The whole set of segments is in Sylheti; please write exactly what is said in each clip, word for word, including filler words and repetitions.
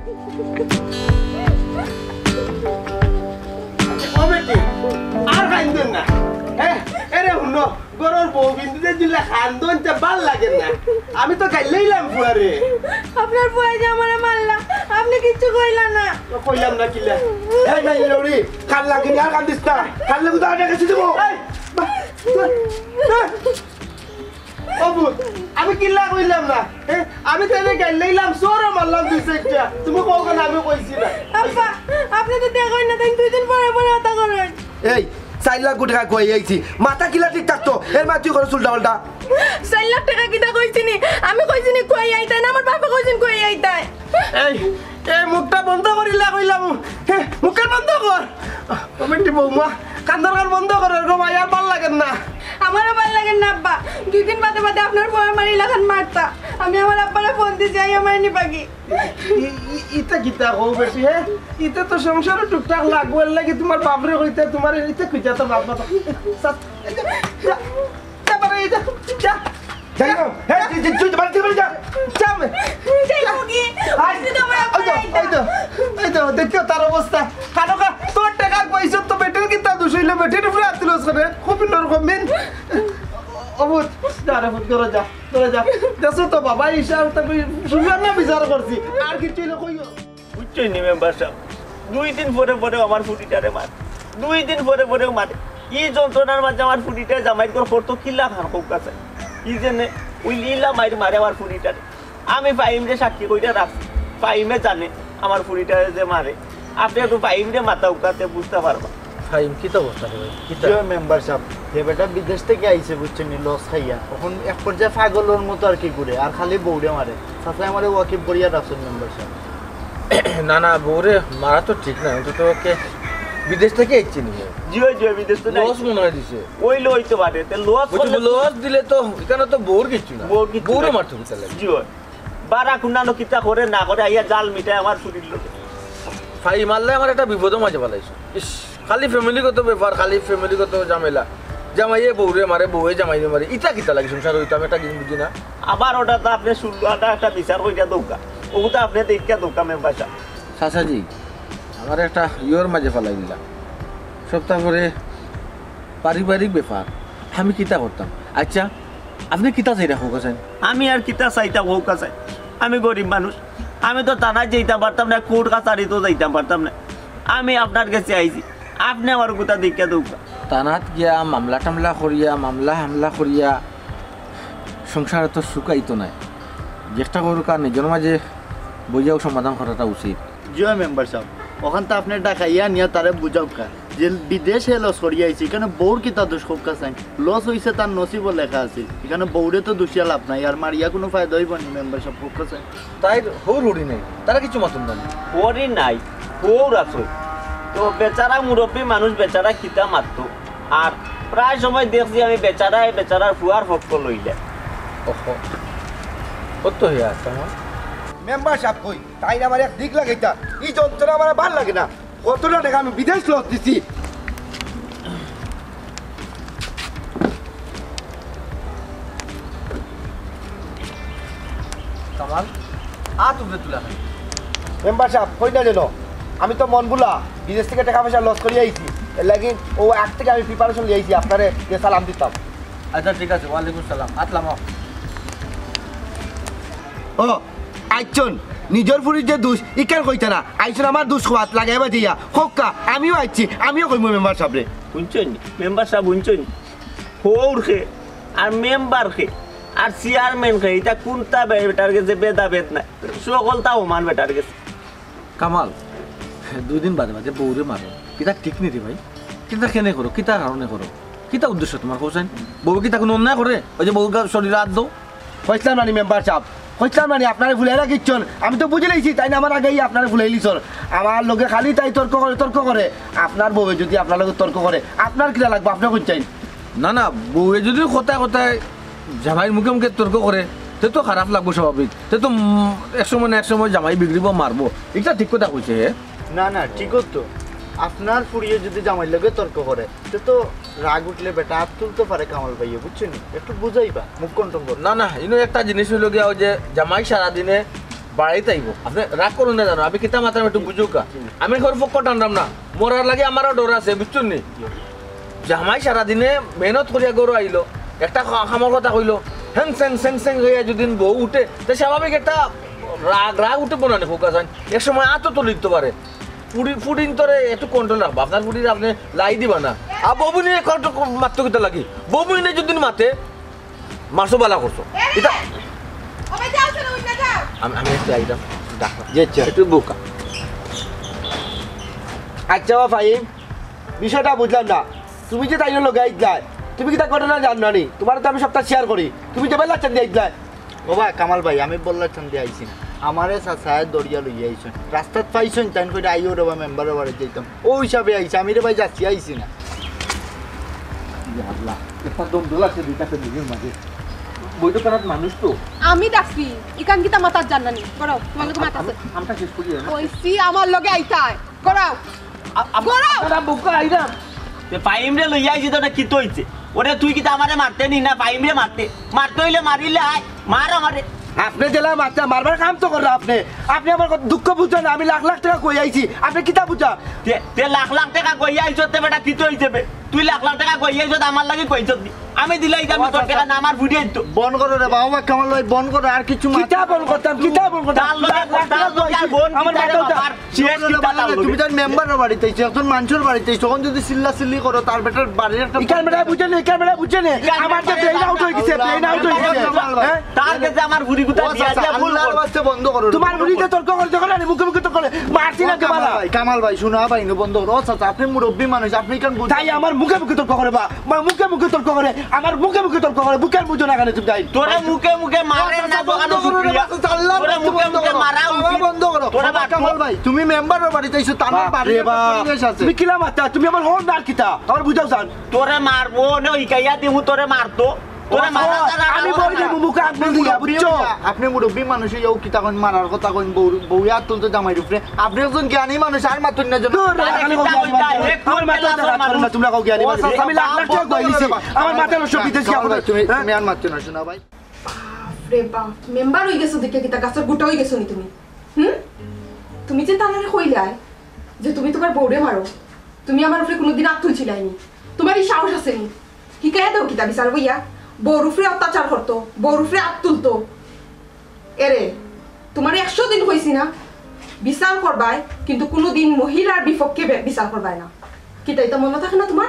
কমিটি, আর কান্দেন না। হ্যাঁ, এরে হুনো, ঘরর বউ বিন্দুতে দিলে কান্দন তে ভালা লাগে না। আমি তো গাইলাইলাম ফুয়ারে। আপনার ফুয়ায় যে আমারে মারলা, আপনে কিচ্ছু কইলা না। তো কইলাম না কিলা? এই নাই লড়ি, কান লাগিনি আর কান্দিস না। কান লাগু তো আগে গেছি দিব। এই, বা, বা, বা। ও পুত, আমি কিলা কইলাম না? এ, আমি তাইলে গাইলাইলাম, চড়ও মারলাম দুই চাইরটা। তুমি কও কেনে আমি কইছি না? আব্বা, আপনে তো দেখইন না, তাইন দুই দিন পরে পরে অতা করইন। এই, চাইর লাখ টেকা খুয়াই আইছি। মাথা কিলা ঠিক থাকতো? এর মাঝে তুই করস উল্টা পাল্টা। চাইর লাখ টেকা কিতা কইছি নি? আমি কইছি নি খুয়াই আইতায় না, আমার বাপে কইছইন খুয়াই আইতায়। এই, এই মুখটা বন্ধ করিলা কইলাম। হে, মুখটা বন্ধ কর। কমিটি বৌমা, কান্দন কান বন্ধ কর, এরকম আইয়া আর ভালা লাগে না। আমারও ভালা লাগে না আব্বা, দুই দিন বাদে বাদে আপনার ফুয়ায় আমারে ইলাখান মারতা। আমি আমার আব্বারে ফোন দিছি, আইয়া আমারে নিবাগি। ই-, ই-, ইতা কিতা কও বেটি, হে? ইতা তো সংসারো টুকটাক লাগবো, এর লাগি তুমার বাপরে কইতা, তুমার ইতা কইতা তো বাপ মাতা। যা, যা, যা, যা, বাবা, এই যা, যা। যাই গো, হে, তুই, তুই, তুই, বাড়ি থেকে বেরিয়ে যা। যা, মে। যাই গো কি? আয়, ওই তো, ওই তো, ওই তো, দেখো তার অবস্থা। কানো কা, তোর টেকা পয়সা তো বেটির কিতা দোষ অইলো, বেটির উপরে আত তুলস কেনে? কমিন নর কমিন। ও পুত, যা রে পুত, ঘরো যা। চলে যা। দেখছো তো বাবা, হিসাব তো আমি সুন্দর না বিচার করছি। আর কিচ্ছু অইলে কইও। বুঝছইন নি মেম্বার সাব? দুই দিন পরে পরে আমার ফুড়িটারে মারে। দুই দিন পরে পরে মারে। ই যন্ত্রণার মাঝে আমার ফুড়িটায় জামাইর ঘর করতো কিলা খান কউক্কা চাই। ই জেনে ওই লীলা মাইর মারে আমার ফুড়িটারে। আমি ফাহিমরে সাক্ষী কইরা রাখছি। ফাহিমে জানে আমার ফুড়িটারে যে মারে। আপনে একটু ফাহিমরে মাতউক্কা, তে বুঝতা পারবা। ফাহিম, কিতা অবস্থা রে ভাই? কিতা? জি অয় মেম্বার সাব, হে বেটা বিদেশ থাকি আইছে, বুঝছইন নি, লস খাইয়া। অখন এক পর্যায়ে পাগলর মতো আর কি ঘুরে, আর খালি বউরে মারে। চাচায় আমারে ওয়াকিফ করিয়া রাখছইন মেম্বার সাব। না, না, বউরে মারা তো ঠিক না, অন্তত ওকে বিদেশ থাকি আইছে নি। জি অয়, জি অয়, বিদেশ তো নাই। লস মনে অয় দিছে। অইলে অইতে পারে, তে লস বুঝছি, করলে লস দিলে তো ইখানো তো বউর কিচ্ছু না। বউর কিচ্ছু বউরে নাই। মারতো কিতার লাগি? জি অয়। বারা কুনানো কিতা করে না করে আইয়া জাল মিটায় আমার ফুড়ির লগে। ফাহিম, আল্লায় আমারে একটা বিপদর মাঝে ফালাইছো। ইস, খালি ফ্যামিলিগত ব্যাপার, খালি ফ্যামিলিগত ঝামেলা। জামাইয়ে বউরে মারে, বউয়ে জামাইরে মারে। ইতা কিতা লাগি সংসার অইতো, আমি একটা জিনিস বুঝি না। আবার ওটা তো আপনে শুনলো, ওটা একটা বিচার কইরা দউক্কা। ওটা আপনে দেখিয়া দউক্কা মেম্বার সাব। চাচাজি, আমারে একটা ইয়র মাঝে ফালাই দিলা। সপ্তাহ পরে পারিবারিক ব্যাপার, আমি কিতা করতাম? আচ্ছা, আপনে কিতা চাইরা কউক্কা চাইন? আমি আর কিতা চাইতাম কউক্কা চাইন? আমি গরিব মানুষ, আমি তো থানাত যাইতাম পারতাম না, কোর্ট কাছারিত যাইতাম পারতাম না। আমি আপনার গেছে আইছি, আপনে আমার কথা দেখিয়া দউক্কা। থানাত গিয়া মামলা টামলা করিয়া, মামলা হামলা করিয়া সংসারো তো সুখ আইতো নায়। চেষ্টা করউক্কা নিজর মাঝে বইয়াউ সমাধান করাটা উচিত। জি অয় মেম্বার সাব, অখান তো আপনে ডাকাইয়া নিয়া তারে বুঝাউক্কা যে বিদেশ হে লস করিয়া আইছে, ইখানো বউর কিতা দোষ কউক্কা চাইন? লস অইছে তার নসিবো লেখা আছিল, ইখানো বউরে তো দুষিয়া লাভ নাই, আর মারিয়া কুনু ফায়দা অইবো নি মেম্বার সাব কউক্কা চাইন? তাইর হউর হুড়ি নাই, তারা কিচ্ছু মাতইন না। হুড়ি নাই, হউর আছে। তো বেচারা মুরব্বি মানুষ, বেচারা কিতা মাততো? আর প্রায় সময় দেখছি আমি বেচারায় বেচারার ফুয়ার পক্ষ লইলে। ওহো, কত হইয়া আছে আমার? মেম্বার সাব কই? তাইন আমার এক দিক লাগাইতা, ই যন্ত্রণা আমার ভালা লাগে না। কতটা টেকা আমি বিদেশ লস দিছি। কামাল, আত উপরে তুলা নাই। মেম্বার সাব, কইন না যেন, আমি তো মন ভুলা, বিদেশ থাকি টেকা পয়সা লস করিয়া আইছি। এর লাগি অউ আগ থাকি আমি preparation লইয়া আইছি, আপনারে গিয়া সালাম দিতাম। আচ্ছা, ঠিক আছে, ওয়ালাইকুম সালাম। আত লামাও। ও, আইছইন, নিজর ফুড়ির যে দুষ, ইখান কইতা না। আইছইন আমার দুষ কওয়াত লাগাইবা দিয়া। কউক্কা, আমিও আইছি, আমিও কইমু মেম্বার সাবরে। হুনছইন নি? মেম্বার সাব হুনছইন নি? হউর কে, আর মেম্বার কে, আর চেয়ারম্যান কে, ইতা কুনটা বে-, বেটার গেছে ভেদাভেদ নাই। হকলতা সমান বেটার গেছে। কামাল, দুই দিন বাদে বাদে বউরে মারো। ইতা ঠিক নি রে ভাই? কিতা কেনে করো? কিতা কারণে করো? কিতা উদ্দেশ্য তুমার, কও চাইন? বউয়ে কিতা কুনু অন্যায় করে? অউ যে বউর গা-, শরীরো আত দেও? কইছলাম না নি মেম্বার সাব? কইছলাম না নি আপনারে ভুলাইরা কিচ্ছু না। আমি তো বুঝিলাইছি, তাইন আমার আগেই আপনারে ভুলাইলিছইন। আমার লগে খালি তাই তর্ক করে, তর্ক করে। আপনার বউয়ে যুদি আপনার লগে তর্ক করে, আপনার কিলা লাগবো? আপনে কইন চাইন। না, না, বউয়ে যুদি কথায় কথায় জামাইর মুখে মুখে তর্ক করে, তে তো খারাপ লাগবো স্বাভাবিক। তে তো, উম, এক সময় না এক সময় জামাই বিগড়িবো, মারবো। ইটা ঠিক কথা কইছে হে। না, না, ঠিক তো। আপনার ফুড়িয়ে যুদি জামাইর লগে তর্ক করে, তে তো রাগ উঠলে বেটা আত তুলতো পারে কামাল ভাইয়ে, বুঝছইন নি? একটু বুঝাইবা, মুখ control করো। না, না, ইনো একটা জিনিস অইলো গিয়া, অউ যে জামাই সারাদিনে বাড়াইত আইবো। আপনে রাগ করইন না জানো, আমি কিতা মাতরাম একটু বুঝউক্কা। আমি ঘর পক্ষ টানরাম না, মরার লাগি আমারও ডর আছে, বুঝছইন নি? জামাই সারাদিনে মেহনত করিয়া ঘরো আইলো, একটা খা-, কামর কথা কইলো, হ্যাং স্যাং স্যাং স্যাং অইয়া যদি বউ উঠে, তে স্বাভাবিক একটা রাগ, রাগ উঠে মনে হয়, খোকা চাইন। এক সময় আতও তুলি দিতো পারে। ফুড়ি-, ফুড়িন্তরে একটু control রাখবা। আপনার ফুড়িরে আপনে লাই দিবা না। আর বউবইনে একটু মাততো কিতা লাগি? বউবইনে যদি মাতে, মারছো বালা করছো। ইতা ও ভাই, যাও, চলো, উঠে যাও। আমি, আমি একটু আইতাম, ডাকলাম। জি, আচ্ছা। একটু বোকা। আচ্ছা, ও ফাহিম, বিষয়টা বুঝলাম না। তুমি যে তাইনর লগে আইছলায়, তুমি কিতা ঘটনা জানো না নি? তুমারে তো আমি সবটা share করি। তুমি যে বেলা চান্দি আইছলায়। ও ভাই, কামাল ভাই, আমি বল্লা চান্দি আইছি না। আমারে চাচায় ধরিয়া লইয়া আইছইন। রাস্তাত পাইছইন, তাইন কইরা, "আইও রে বা, মেম্বারর বাড়িত যাইতাম।" অউ হিসাবে আইছি, আমি রে ভাই যাচ্ছি, আইছি না। ইয়া আল্লাহ, একটা দম দোলা আছে দুইটা ফ্যামিলির মাঝে। বৈঠকখানাত মানুষ তো। আমি ডাকছি, ইখান কিতা মাতার জান না নি? করো, তুমার লগে মাত আছে। আমটা শেষ করি, আমটা কইছি আমার লগে আইতায়। করো। আ-, আ-, করো। আপনারা বুকা আইরাম। তে ফাহিমরে লইয়া আইছি তো, ওটা কিতা অইছে? ওরে তুই কিতা আমারে মারতে নি না ফাহিমরে মারতে? মারতে অইলে মারিলে আয়, মার আমারে। আপনে যেলা মারতে, মারবার কাম তো কররা আপনে। আপনে আমার কত দুঃখ বুঝরা না, আমি লাখ লাখ টেকা কই আইছি, আপনে কিতা বুঝরা? তে, তে লাখ লাখ টেকা কই আইছস তে বেটা কিতা অইছে বে? তুই লাখ লাখ টেকা কই আইছস আমার লাগি কইছস নি? আমি দিলাই আমি তোর টেকা না আমার ফুড়ি আইতো। বন্ধ করো রে বাবা, কামাল ভাই, বন্ধ করো, আর কিছু মাত- কিতা বন্ধ করতাম, কিতা বন্ধ করতাম? তার লগে, লাখ লাখ তার টেকা লগে কই আর আইছি, বন্ধ আমার কিতা রে মাথাটা বাবা? বাবার? তুমি তার মেম্বারর বাড়িত আইছো, একজন মানষর বাড়িত আইছো, অখন যদি চিল্লা চিল্লি করো, তার বেটার বাড়ির একটা ইখান বেটা বুঝে নে, ইখান বেটা বুঝে নে। ইখান আমার যে বেটা brain out অই গেছে, brain out অই গেছে। হ্যাঁ? তার কাছে আমার ফুড়ি গুতা দিয়া দিয়া বলবো। আল্লাহর ওয়াস্তে বন্ধ করো। তুমার ফুড়িতে তর্ক করে, যখন আমি মুখে মুখে তর্ক করে, মারছি না ও কামাল ভাই, কামাল ভাই, শুনো, ভাই, ইনো বন্ধ করো। ও চাচা, আপনি মুরব্বী মানুষ, আপনি ইখান বুঝ- তাই আমার মুখে মুখে তর্ক করে বা, বা মুখে মুখে তর্ক করে, আমার মুখে মুখে তর্ক করে, বুকের বুঝো না কেন তুমি তাই? তোরে মুখে মুখে মারে না, বন্ধ করো রে বাবা, আল্লাহর ওয়াস্তে বন্ধ করো। তোরে মুখে মুখে মারা উচিত। বন্ধ করো। তোরে বাবা মারতো। কামাল ভাই, তুমি মেম্বারর বাড়িত আইছো, তার বাড়ির একটা পরিবেশ আছে। তুমি কিলা মারতা? তুমি আমার হন আর কিতা? আমার বুঝাও জান। তোরে মারবো, নে হিকাইয়া দিমু, তোরে মারতো। তোরে মারা ছাড়া আমি বই দিমু মুখে আগুন দিয়া, বুঝছো? আপনি মুরব্বী মানুষ অইয়াও কিতা কইন, মারার কথা কইন, বউ, বউয়ে আত তুলতো জামাইর উপরে। আপনি একজন জ্ঞানী মানুষ, আর মাতইন না যেন। দূর, খালি কিতা কইতা, এক আমার মাথা ব্যথা করে না, তোমরা কও জ্ঞানী মানুষ। আমি লাখ লাখ টেকা কই নিছি, আমার মাথা নষ্ট বিদেশি কামাল ভাই, তুমি, হ্যাঁ? তুমি আর মাতইন না, শোনা ভাই। বাপ রে বাপ, মেম্বার অই গেছো দেখিয়া কিতা গাছর গুটা অই গেছো নি তুমি? হুম? তুমি যে তারারে কইলায় যে তুমি তুমার বউরে মারো, তুমি আমার উপরে কুনুদিন আত তুলছিলায় নি, তুমার ই সাহস আছে নি? হিকাইয়া দেও কিতা বিচার বইয়া? বউর উপরে অত্যাচার করতো, বউর উপরে আত তুলতো। এরে, তুমারে একশো দিন কইছি না, বিচার করবায়, কিন্তু কুনুদিন মহিলার বিপক্ষে বে-, বিচার করবায় না। কিতা ইতা মনো থাকে না তুমার?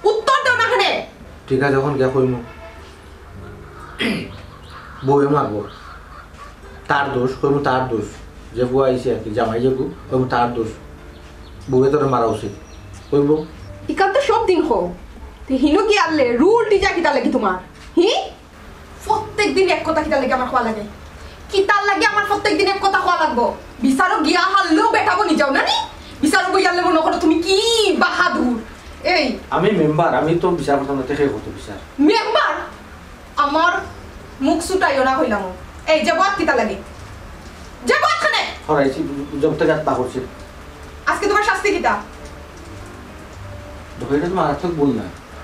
উত্তর দেও না কেনে? ঠিক আছে, অখন গিয়া কইমু। বউয়ে মারবো। তার দোষ, কইমু তার দোষ। যে বউ আইছে আর কি, জামাই যে বউ, কইমু তার দোষ। বউয়ে তোরে মারা উচিত। কইমু। ইখান তো সব দিন কও। তে হিনো কি আনলে? রুল টিজা কিতা লাগি তুমার? হি? প্রত্যেক দিন এক কথা কিতার লাগি আমার কওয়া লাগে? কিতার লাগি আমার প্রত্যেক দিন এক কথা কওয়া লাগবো? বিচারো গিয়া হারলেও বেটা বনি যাও না নি? বিচারো গিয়া হারলে মনো করো তুমি কি বাহাদুর। এই আমি মেম্বার, আমি তো বিচার করতাম না, তে কে করতো বিচার? মেম্বার? আমার মুখ ছুটাইও না কইলাম। এই যে বউত কিতার লাগি? যে বউত খানে? হরাইছি, জব থেকে আত্মা করছে। আজকে তুমার শাস্তি কিতা? দেখো, ইটা তো মারাত্মক ভুল না।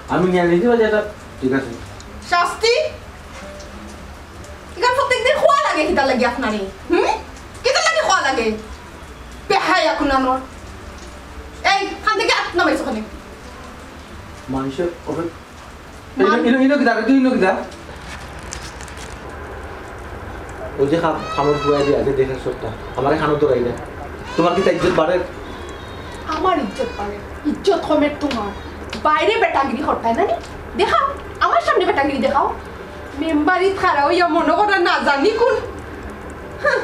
আমি নিয়ে নিতে পারি এটা, ঠিক আছে। শাস্তি? ইখান প্রত্যেকদিন কওয়া লাগে কিতার লাগি আপনারে? হুম? কিতার লাগি কওয়া লাগে? বেহায়া কুনানোর। এই, কান থাকি আত নামাইছো কেনে? মানুষের অপে-, ইনো, ইনো, ইনো কিতা রে? তুই ইনো কিতা? ওই যে কাম-, কামড় ফুয়াই দিয়া আছে, দেখের সবটা। আমারে কানো ধরাই না। তুমার কিতা ইজ্জত বাড়ের? আমার ইজ্জত বাড়ের? ইজ্জত কমের তুমার? বাইরে বেটাগিরি করতায় না নি? দেখাও, আমার সামনে বেটাগিরি দেখাও। মেম্বারিত খাড়া অইয়া মনো করো না জানি কুন। হাহ।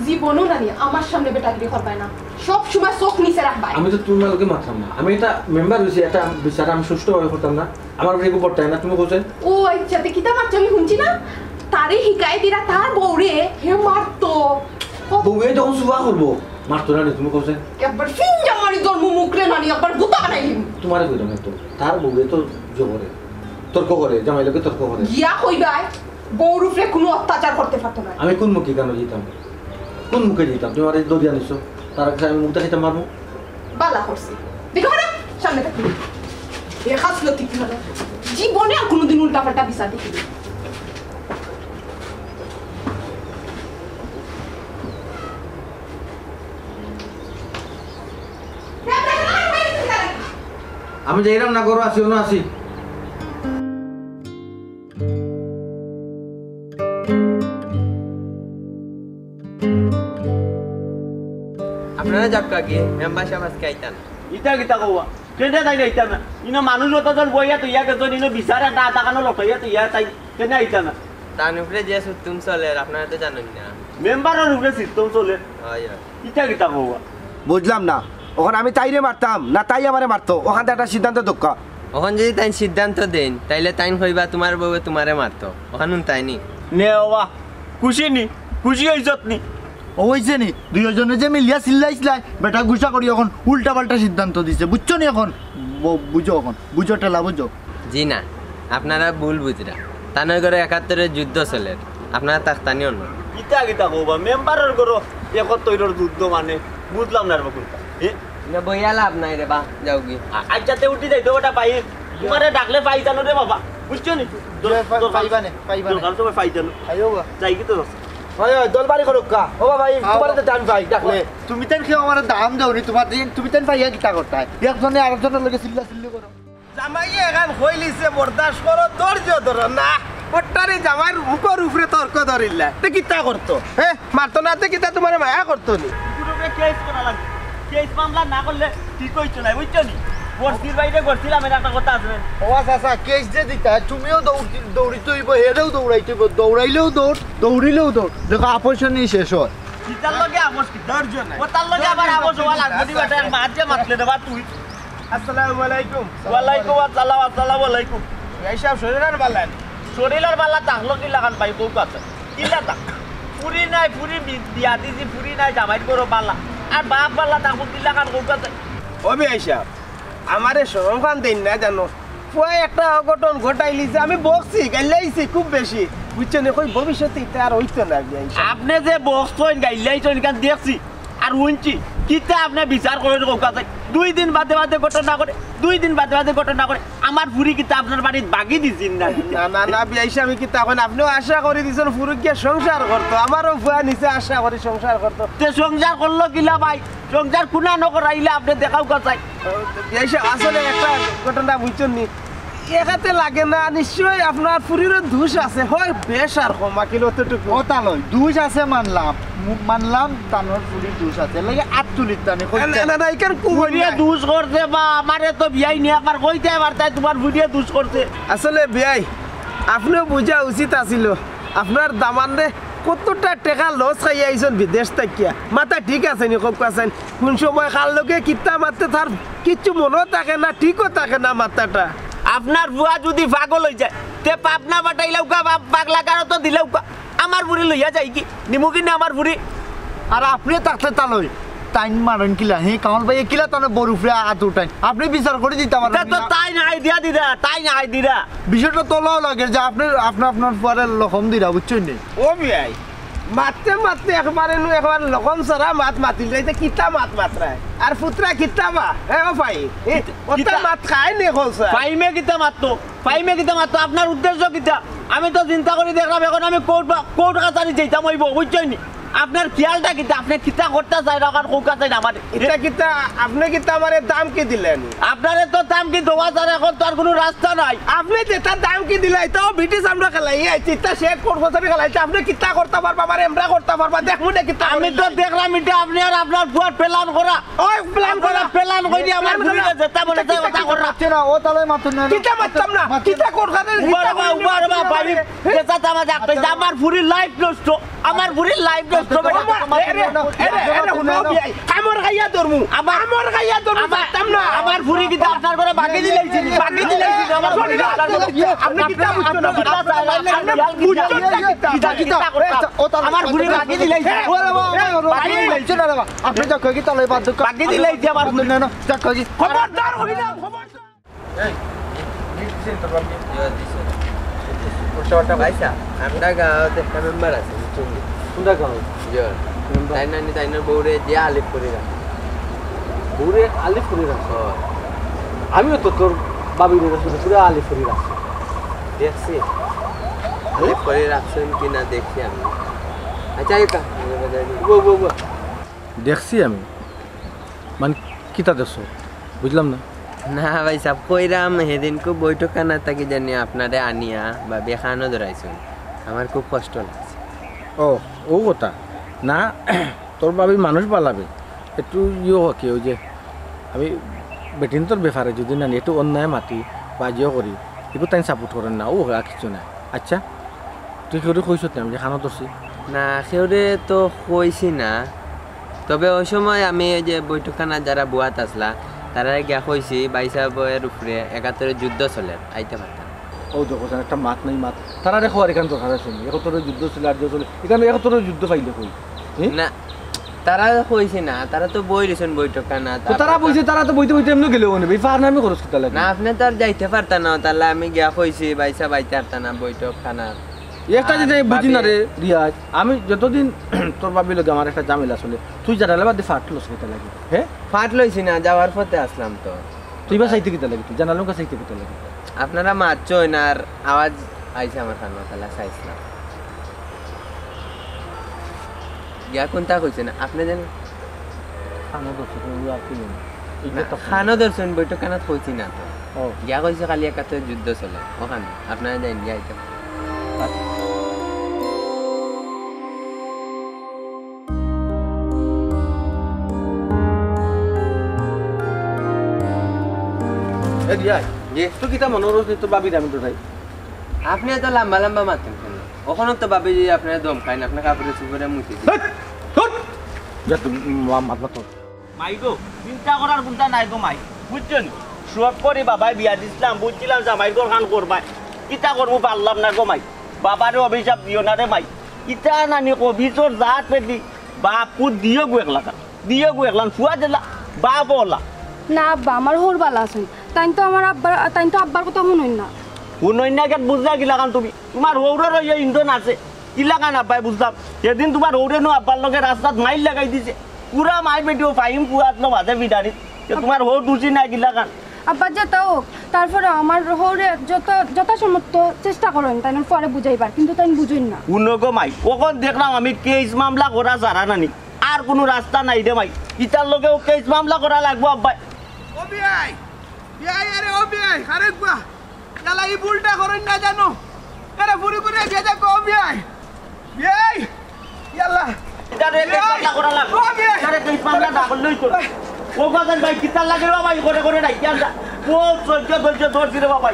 জীবনও না নি, আমার সামনে বেটাগিরি করবায় না। সব সময় চোখ নিচে রাখবায়। আমি তো তুমার লগে মাতরাম না। আমি এটা মেম্বার অইছি, এটা বিচার আমি সুষ্ঠুভাবে করতাম না। আমার উপরে এগু পড়তায় না, তুমি কইছো? ও আচ্ছা, তে কিতা মাতছো আমি হুনছি না? তারে হিকাই দিরা তার বউরে, হে মারতো। ও বউয়ে যখন সুয়া করবো, মারতো না রে, তুমি কইছো? একবার ফিঞ্জা মারি তোর মুমুকরে নানি, একবার গুতা বানাই দিমু। তুমারে কইলাম তো, তার বউয়ে তো জবরে, তর্ক করে, জামাই লগে তর্ক করে। গিয়া কইবায়, বউর উপরে কুনু অত্যাচার করতে পারতো না। আমি কুন মুখে কেনে যাইতাম? কুন মুখে যাইতাম? তুমি আমারে দরিয়া নিছো, তার কাছে আমি মুখ দেখাইতাম পারমু? বালা করছি। দেখো না, সামনে থাকি। এ খাস লতি কি হলো? জীবনে আর কুনুদিন উল্টা পাল্টা বিচার দেখি না। আমি যাইরাম না, ঘরো আছি, অনো আছি। আপনারা যাউক্কা গি, মেম্বার সাব আজকে আইতা না। ইতা কিতা কওয়া? কেনে তাইন আইতা না? ইনো মানুষ অতজন বইয়া থইয়া গেছইন, ইনো বিচার একটা আধা কানো লটাইয়া থইয়া তাইন কেনে আইতা না? তান উপরে যে সিস্টেম চলের, আপনারা তো জানইন না। মেম্বারর উপরে সিস্টেম চলের? অয়, অয়। ইতা কিতা কওয়া? বুঝলাম না, অখন আমি তাইরে মারতাম না তাই আমারে মারতো? অখান থাকি একটা সিদ্ধান্ত দেউক্কা। অখন যুদি তাইন সিদ্ধান্ত দেইন, তাইলে তাইন কইবা তুমার বউয়ে তুমারে মারতো। অখান হুনতায়নি? নে ওবা, খুশি নি? খুশি অইছত নি? অউ অইছে নি? দুইওজনে যে মিলিয়া চিল্লাইছলায়, বেটা গুসা করি অখন উল্টা পাল্টা সিদ্ধান্ত দিছে, বুঝছো নি? অখন ব-, বুঝো, অখন বুঝো, ঠেলা বুঝো। জি না, আপনারা ভুল বুঝরা। তানর ঘরো একাত্তরর যুদ্ধ চলের, আপনারা থাকতা নি অনো। ইতা কিতা কওবা, মেম্বারর ঘরো একাত্তরর যুদ্ধ মানে? বুঝলাম না রে বা কুনটা। এ? না, বইয়া লাভ নাই রে বা, যাও গি। আ-, আচ্ছা, তে উঠি যাই তো, ওটা পাই। তুমারে ডাকলে পাই জানো রে বাবা, বুঝছো নি? দর-, দরকার, পাইবা নে, পাইবা নে। দরকার সময় পাই জানো। আইও বা। যাই কি তো? অয়, অয়, দলবাড়ি করউক্কা। ওবা ভাই, আও। তুমারে তো জান ভাই, ডাকলে। তুমি তাইন কেউ আমারে দাম দেও নি, তুমার দিন, তুমি তাইন পাইয়া কিতা করতায়? একজনে আরকজনর লগে চিল্লা চিল্লি করো। জামাইয়ে এখান কইলিছে, বরদাস্ত করো, ধৈর্য ধরো না। পট্টারি জামাইর মুখর উপরে তর্ক ধরিলা। তে কিতা করতো? হে? মারতো না, তে কিতা তুমারে মায়া করতো নি? কুনুরে কেস করা লাগবো। কেস মামলা না করলে ঠিক অইতো নায়, বুঝছো নি? গড়ছিল বাইরে গড়ছিলাম, এর একটা কথা আছে। ওবা চাচা, কেস যে দিতা, তুমিও দৌড়-, দৌড়িতে অইবো, হেরেও দৌড়াইতে অইবো। দৌড়াইলেও দৌড়, দৌড়িলেও দৌড়। দেখো, আপসে নি শেষ অয়। ইতার লগে আপস কি? ধৈর্য নাই। ও তার লগে আবার আপস অওয়া লাগবো নি, বেটা, এক মাত যে মাতলে দেবা তুই। আসসালামু আলাইকুম। ওয়ালাইকুম আসসালাম, আসসালামু আলাইকুম। ভাই সাব, শরীর আর বালা নি? শরীর আর বালা থাকলো কিলাখান ভাই, কউক্কা চাই? কিলা থাক? ফুরি নাই, ফুরি বি-, বিয়া দিছি, ফুরি নাই, জামাইর ঘরো বালা। আর বাপ বালা থাকবো কিলাখান, কউক্কা চাই? ও ভাই সাব, আমারে শরম খান দেইন না জানো। পুয়ায় একটা অঘটন ঘটাইলিছে, আমি বকছি, গাইল্লাইছি খুব বেশি। বুঝছো নি? কই ভবিষ্যতে ইতা আর অইতো না, ভাই সাব। আপনে যে বকছইন, গাইল্লাইছইন, ইখান দেখছি। আর হুনছি, কিতা আপনে বিচার করইন কউক্কা চাই? দুই দিন বাদে বাদে ঘটনা ঘটে, দুই দিন বাদে বাদে ঘটনা ঘটে। আমার ফুরি কিতা আপনার বাড়িত বাগি দিছিল না? না, না, না, বিয়াই সাব, আমি কিতা কইন, আপনেও আশা করি দিছইন ফুরি গিয়া সংসার করতো, আমারও ফুয়া নিছে আশা করি সংসার করতো। তে সংসার করলো কিলা ভাই? সংসার কুনানো করাইলা আপনে দেখাউক্কা চাই। বিয়াই সাব, আসলে একটা ঘটনা বুঝছইন নি, একাতে লাগে না, নিশ্চয় আপনার ফুরিরও দোষ আছে, হয় বেশ আর কম, আকিল অতটুকু। ও তা লয়, দোষ আছে মানলাম, মু-, মানলাম তানর ফুরির দোষ আছে, লাগে আত তুলির তানে কইতে। না, না, না, ইখান খুব ফুরিয়ে অন্যায়। দোষ করছে বা আমারে তো বিয়াই নিয়া একবার কইতে পারতায় তুমার ফুরিয়ে দোষ করছে। আসলে বিয়াই, আপনেও বুঝা উচিত আছিল, আপনার দামান্দে কতটা টেকা লস খাইয়া আইছইন বিদেশ থাকিয়া। মাথা ঠিক আছে নি, কউক্কা চাইন? কুন সময় কার লগে কিতা মাতে তার কিচ্ছু মনো থাকে না, ঠিকও থাকে না মাথাটা। আপনার ফুয়া যুদি পাগল অইযায়, তে পাবনা পাঠাইলাউক্কা বা পাগলাখানাত দিলাউক্কা। আমার ফুরি লইয়া যাইগি, নিমু কিনে আমার ফুরি। আর আপনে থাকতে তা লয়, তাইন মারইন কিলা? হে, কামাল ভাইয়ে কিলা তানর বউর উপরে আত উঠাইন? আপনে বিচার করি দিতা পারইন ইতা তো না? তাইন আইডিয়া দিরা, তাইন আইডিয়া। বিষয়টা তো অলা লাগে যে আপনে, আপনে আপনার ফুয়ারে লকম দিরা, বুঝছইন নি? ও বিয়াই, মাততে মাততে একবারে নু একবার লকম ছাড়া মাত মাতিল যাইতে কিতা মাত মাতরায়? আর ফুতরা কিতা বা? হে ও ভাই, এ, কিতা, অতা কিতা? মাত খায় নি কইছে? ফাইমে কিতা মাততো? ফাইমে কিতা মাততো? আপনার উদ্দেশ্য কিতা? আমি তো চিন্তা করি দেখলাম অখন আমি কোর্ট বা, কোর্ট কাছারি যাইতাম অইবো, বুঝছইন নি? আপনার খিয়ালটা কিতা? আপনে কিতা করতা চাইন, অখন কউক্কা চাইন আমারে। ইতা কিতা, আপনে কিতা আমারে ধামকি দিলা নি? আপনারে তো ধামকি দেওয়া ছাড়া অখন তো আর কুনু রাস্তা নাই। আপনে যেতা ধামকি দিলা, ইতাও ব্রিটিশ আমরার খেলাই, এই চিন্তা শেষ করবো, খেলাই, আপনে কিতা করতা পারবা, আমারে এমরা করতা পারবা, দেখমু না কিতা আমি তো করলা। দেখলাম ইটা আপনে আর আপনার ফুয়ার plan করা। ওই plan করা। Plan করি আমার plan ফুরিরে করা। যেতা মনে চায় ইতা অতা কিতা কররা। মাতছে না, ও তাহলে মাতছে না। কিতা মাততাম না? মাতছে না। কিতা কররা রে? উবা রে বা, উবা রে বা, ভাই, হে? যেতা তামা যাক, আমার ফুরির life নষ্ট। আমার ফুরির life নষ্ট, বেটা। ও মা, এ রে, এ রে, এ রে, হুনো বিয়াই, কামড় খাইয়া ধরমু। আমার, কামড় খাইয়া ধরমু, আমার, মারতাম না। আমার ফুরি কিতা আপনার ঘরো বাগি দিলাইছে নি? বাগি দিলাইছে নি? আমার ফুরি আপনার ঘরো। আপনে কিতা বুঝছইন না? আপনে বুঝছইন না কিতা? কিতা, কিতা? কিতা করতা? এ, ও তাহলে আমার ফুরি বাগি দিলাইছে। এ, ও রে বাবা, ও রে বাবা, বাগি দিলাইছে। না রে বাবা। আপনে যাউক্কা গি, তাহলে বাদ দেউক্কা। বাগি দিলাইছে আমার ফুরি। না, না, যাউক্কা গি। খবরদার কইলাম, খবরদার। এই, লিস্ট দিছেন তো আপনি? জি, দিছে। পয়সা ওটা ভাই সাব, আমরা গাঁওত একটা মেম্বার আছে, বুঝছইন নি? কোনটা গাঁও? জি। মেম্বার? তাইন নানি, তাইন বউরে দিয়া আলিফ করি রাখছে। বউরে আলিফ করি রাখছে? হয়। আমিও তো তোর ভাবিরে রাখছি, পুরা আলিফ করি রাখছি। দেখছি? আলিফ করি রাখছইন কি না দেখছি আমি। আচ্ছা, এটা, বউ, বউ, বউ। দেখছি আমি। মানে, কিতা দেখছো? বুঝলাম না। না ভাইসাব, কইরাম, হেদিনকু বৈঠকখানা থাকি জানি আপনারে আনিয়া ভাবিয়ে খানো ধরাইছইন। আমার খুব কষ্ট লাগছে। ও, অউ কথা। না, তোর ভাবি মানুষ বালা বে। একটু ইয়ে হোক, ওই যে আমি বেটিন্তর ব্যাপারে যদি না নি, একটু অন্যায় মাতি বা ইয়ে করি, এগু তাইন support করইন না, অউ আর কিচ্ছু নায়। আচ্ছা, তুই কেউরে কইছত নি আমি যে খানো ধরছি? না, কেউরে তো কইছি না। তবে ওই সময় আমি ওই যে বৈঠকখানাত যারা বওয়াত আছলা, তারারে গিয়া কইছি, ভাইসাবর উপরে একাত্তরর যুদ্ধ চলের, আইতা পারতা না। অউ দেখো, একটা মাত নাই মাত। তারারে কওয়ার ইখান দরকার আছে নি? একাত্তরর যুদ্ধ চলের, আর যুদ্ধ চলের। ইখান একাত্তরর যুদ্ধ পাইলে কই? হুম? না, তারা কইছি না, তারা তো বই রইছইন বৈঠকখানাত। তো তারা বইছে, তারা তো বইতে বইতে এমনে গেলে অনে, ভাই, ফার নামে খরচ করতে লাগে। না, আপনে তো আর যাইতা পারতা না, তাইলে আমি গিয়া কইছি, ভাইসাব আইতা পারতা না বৈঠকখানাত। একটা আর জিনিস আমি বুঝি না ভাবি রে, রিয়াজ, আমি যতদিন তোর ভাবির লগে আমার একটা ঝামেলা চলে, তুই জানালা বাদ দি ফাট লস করতে লাগে, হ্যাঁ? ফাট লইছি না, যাওয়ার পথে আছলাম তো। তুই বা চাইতে কিতা লাগে, তুই জানালা মুখা চাইতে কিতা লাগে? আপনারা মাতছইন আর আওয়াজ আইছে আমার কানো, তাইলে চাইছলাম। গিয়া কুনটা কইছে না, আপনে যেন খানো ধরছে, কোনো আর কি নেই। এই না, যে তখন খানো ধরছইন, বৈঠকখানাত কইছি না তো। ও। গিয়া কইছি খালি একাত্তরর যুদ্ধ চলের, ওখান। আপনারা যাইন, গিয়া আইতা। এ রিয়াজ, জি। তুই কিতা মনো করছ নি তোর ভাবিরে আমি ডরাই? আপনে এত লম্বা লম্বা মাতইন কেনে? অখনো তো ভাবি আপনারে ধমকাইন, আপনে কাপড়ে চুপড়ে মুতি দিন। হেৎ! ধুর! যা তুই মা-, মাত মাত। মাই গো, চিন্তা করার কুনতা নাই গো মাই, বুঝছো নি? শখ করি বাবায় বিয়া দিছলাম, বুঝছিলাম জামাইর ঘরখান করবায়, কিতা করমু পারলাম না গো মাই। বাবারে অভিশাপ দিও না রে মাই। ইতা নানি কবিছর জাত পেটি, বাপ পুত দিও গু একলাখান, দিও গু একলাখান, ফুয়া দিলা, বাপ ওলা। না আব্বা, আমার হউর বালা আছইন। তাইন তো আমার আব্বার, তাইন তো আব্বার কথা হুনইন না। হুনইন না কেন বুঝলা কিলাখান তুমি? তুমার হউরর অইয়া ইন্ধন আছে। কিলাখান আব্বায় বুঝলাম। সেদিন তুমার হউরে নু আব্বার লগে রাস্তাত মাইর লাগাই দিছে। পুরা মাই বেটিও ফাহিম পুয়াত লো বাজে বিডারিত। তে তুমার হউর দুষী না কিলাখান? আব্বা যেতা অউক, তারপরে আমার হউরে যত, যথাসামর্থ্য চেষ্টা করইন, তাইন পরে বুঝাইবার, কিন্তু তাইন বুঝইন না। হুনো গো মাই, অখন দেখলাম আমি কেস মামলা করা ছাড়া নানি। আর কুনু রাস্তা নাই রে মাই। ইতার লগেও কেস মামলা করা লাগবো আব্বায়। ও বিয়াই, বিয়াই, আরে ও বিয়াই, আরে গুয়া। ইয়ালা ই ভুলটা করইন না জানো। এরে ফুরি করে বিয়া দেখো ও বিয়াই। বিয়াই, ইয়ালা। ইতারে কেস মামলা করা লাগবো। ও বিয়াই। ইতারে কেস মামলা না করলেই তো। ও বাজান ভাই, কিতার লাগে রে বাবা, ই করে করে ডাকি আনতা। ও সহ্য ধৈর্য ধরছি রে বাবা।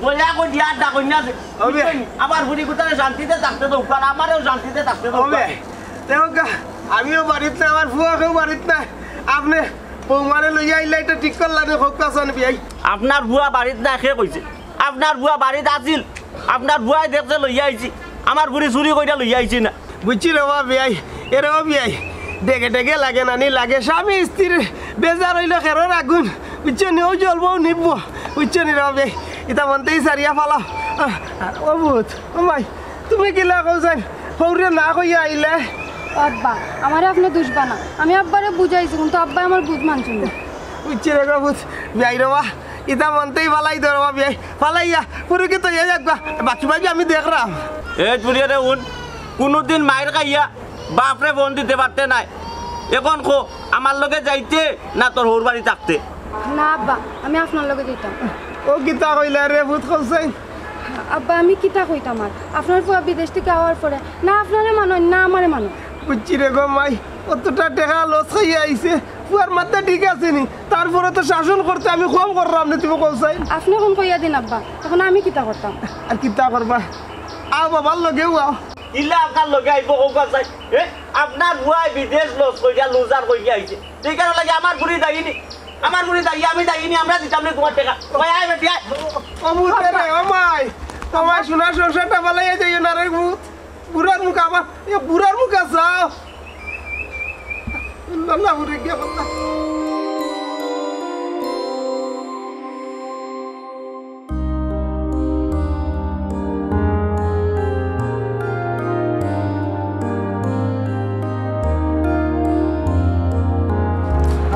দয়া করি আর ডাকইন না যে। ও বিয়াই। আমার ফুরি গুতারে শান্তিতে থাকতে দেও, আর আমারেও শান্তিতে থাকতে দেও। ও বিয়াই। দেখো গা, আমিও বাড়িত না, আমার ফুয়াও বাড়িত না। আপনে বৌমারে লইয়া আইলা, ইটা ঠিক করলা নি, কউক্কা চাইন বিয়াই। আপনার ফুয়া বাড়িত না, কে কইছে? আপনার ফুয়া বাড়িত আছিল, আপনার ফুয়ায় দেখছে লইয়া আইছি, আমার ফুরি চুরি কইরা লইয়া আইছি না। বুঝছি রে বা বিয়াই, এরে বা বিয়াই, ডেগে ডেগে লাগে নানি লাগে, স্বামী স্ত্রীর বেজার অইলো খেরর আগুন, বুঝছো নি? অউ জ্বলবো, অউ নিববো, বুঝছো নি রে বা বিয়াই? ইতা মনতেই সারিয়া ফালাও। আহ, ও পুত, ও মাই, তুমি কিলা কও যাইন? হউরে না কইয়া আইলে? আব্বা, আমারে আপনে দুষবা না। আমি আব্বারে বুঝাইছি, কিন্তু আব্বায় আমার বুঝ মানছইন না। বুঝছি রে গো পুত, বিয়াই রে বা, ইতা মনতেই ফালাই দেও রে বা বিয়াই। ফালাইয়া, ফুরিকে তো ইয়া যাকবা। বাকি ভাবি আমি দেখরাম। এ চুরিয়ে রে উন, কুনুদিন মাইর খাইয়া বাপরে ফোন দিতে পারতে নায়। এখন কো, আমার লগে যাইতে না তোর হউর বাড়ি থাকতে? না আব্বা, আমি আপনার লগে যাইতাম। ও কিতা কইলা রে পুত কও চাইন? আব্বা, আমি কিতা কইতাম আর? আপনার ফুয়া বিদেশ থাকি আওয়ার পরে না আপনারে মানইন, না আমারে মানইন। বুঝছি রে গো মাই, অতটা টেকা লস খাইয়া আইছে, ফুয়ার মাথা ঠিক আছে নি? তারপরে তো শাসন করতে আমি কম কররাম নি, তুমি কও চাইন। আপনে এখন কইয়া দিন আব্বা, এখন আমি কিতা করতাম? আর কিতা করবা? আও বাবার লগেউ আও। ইলা আপনার লগে আইবো কউক্কা চাইন? এ, আপনার ফুয়ায় বিদেশ লস করিয়া লুজার করিয়া আইছে। ঠিক আছে, লাগে আমার ফুরি দায়ী নি। আমার ফুরি দায়ী, আমি দায়ী নি, আমরা দিতাম নি তুমার টেকা। ভাই, আয় বেটি, আয়। ও পুত রে, ও মাই, ও মাই, সোনার সংসারটা ফালাইয়া যাইও না রে পুত। বুড়ার মুখ আবার, এ বুড়ার মুখ আছে। না, না, বুড়ে গিয়া বললা।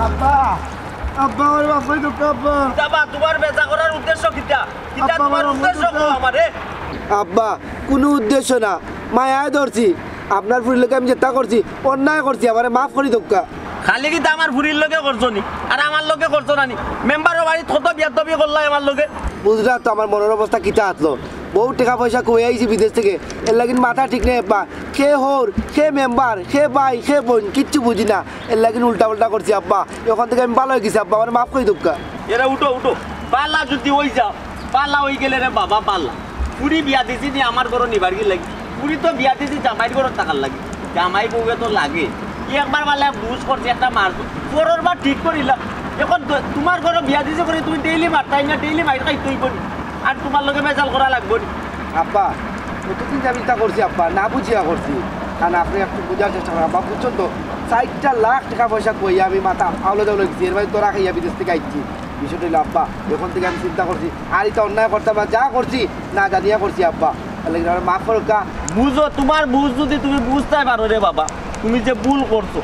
আব্বা, আব্বা, আমার বাপ ভাই দুঃখ, আব্বা। কিতা বা, তুমার বেজা করার উদ্দেশ্য কিতা? কিতা আব্বা, তুমার আমার উদ্দেশ্য দুঃখ। কও আমারে? আব্বা, কুনু উদ্দেশ্য না, মায়ায় ধরছি। আপনার ফুরির লগে আমি যেতা করছি, অন্যায় করছি, আমারে মাফ করি দেউক্কা। খালি কিতা আমার ফুরির লগে করছো নি, আর আমার লগে করছো না নি? মেম্বারর বাড়িত কত বিয়াদবি করলায় আমার লগে। বুঝরা তো আমার মনর অবস্থা কিতা আছলো। বউত টেকা পয়সা খুয়াই আইছি বিদেশ থাকি, এরলাগি মাথা ঠিক নাই আব্বা। কে হউর, কে মেম্বার, কে ভাই, কে বইন, কিচ্ছু বুঝি না। এরলাগি উল্টা পাল্টা করছি আব্বা। অখন থাকি আমি ভালা অই গেছি আব্বা, আমারে মাফ করি দেউক্কা। এরা উঠো, উঠো। ভালা যুদি অই যাও, ভালা অই গেলে রে বাবা ভালা। ফুরি বিয়া দিছি নি আমার ঘরো নিবার গি লাগি? ফুরি তো বিয়া দিছি জামাইর ঘরো থাকার লাগি। জামাই বউয়ে তো লাগে। ই একবার ভালা বুঝ করছি, একটা মার। পরর বার ঠিক করিলাম। অখন তো তুমার ঘরো বিয়া দিছি করি তুমি ডেইলি মারতায় না, ডেইলি মাইর খাইতে অইবো নি? আর তুমার লগে বেজাল করা লাগবো নি? আব্বা, অতদিন যে আমি ইতা করছি আব্বা, না বুঝিয়া করছি। কারণ আপনে একটু বুঝার চেষ্টা করইন আব্বা, বুঝছইন তো? চাইরটা লাখ টেকা পয়সা খুয়াইয়া আমি মাথা আউলা দাউলা অই গেছি, এরমাঝে ধরা খাইয়া বিদেশ থাকি আইছি। বিষয়টা অইলো আব্বা, অখন থাকি আমি চিন্তা করছি, আর ইতা অন্যায় করতাম না, যা করছি না জানিয়া করছি আব্বা। এরলাগি আমারে মাফ করউক্কা। বুঝো, তুমার বুঝ যুদি তুমি বুঝতায় পারো রে বাবা, তুমি যে ভুল করছো,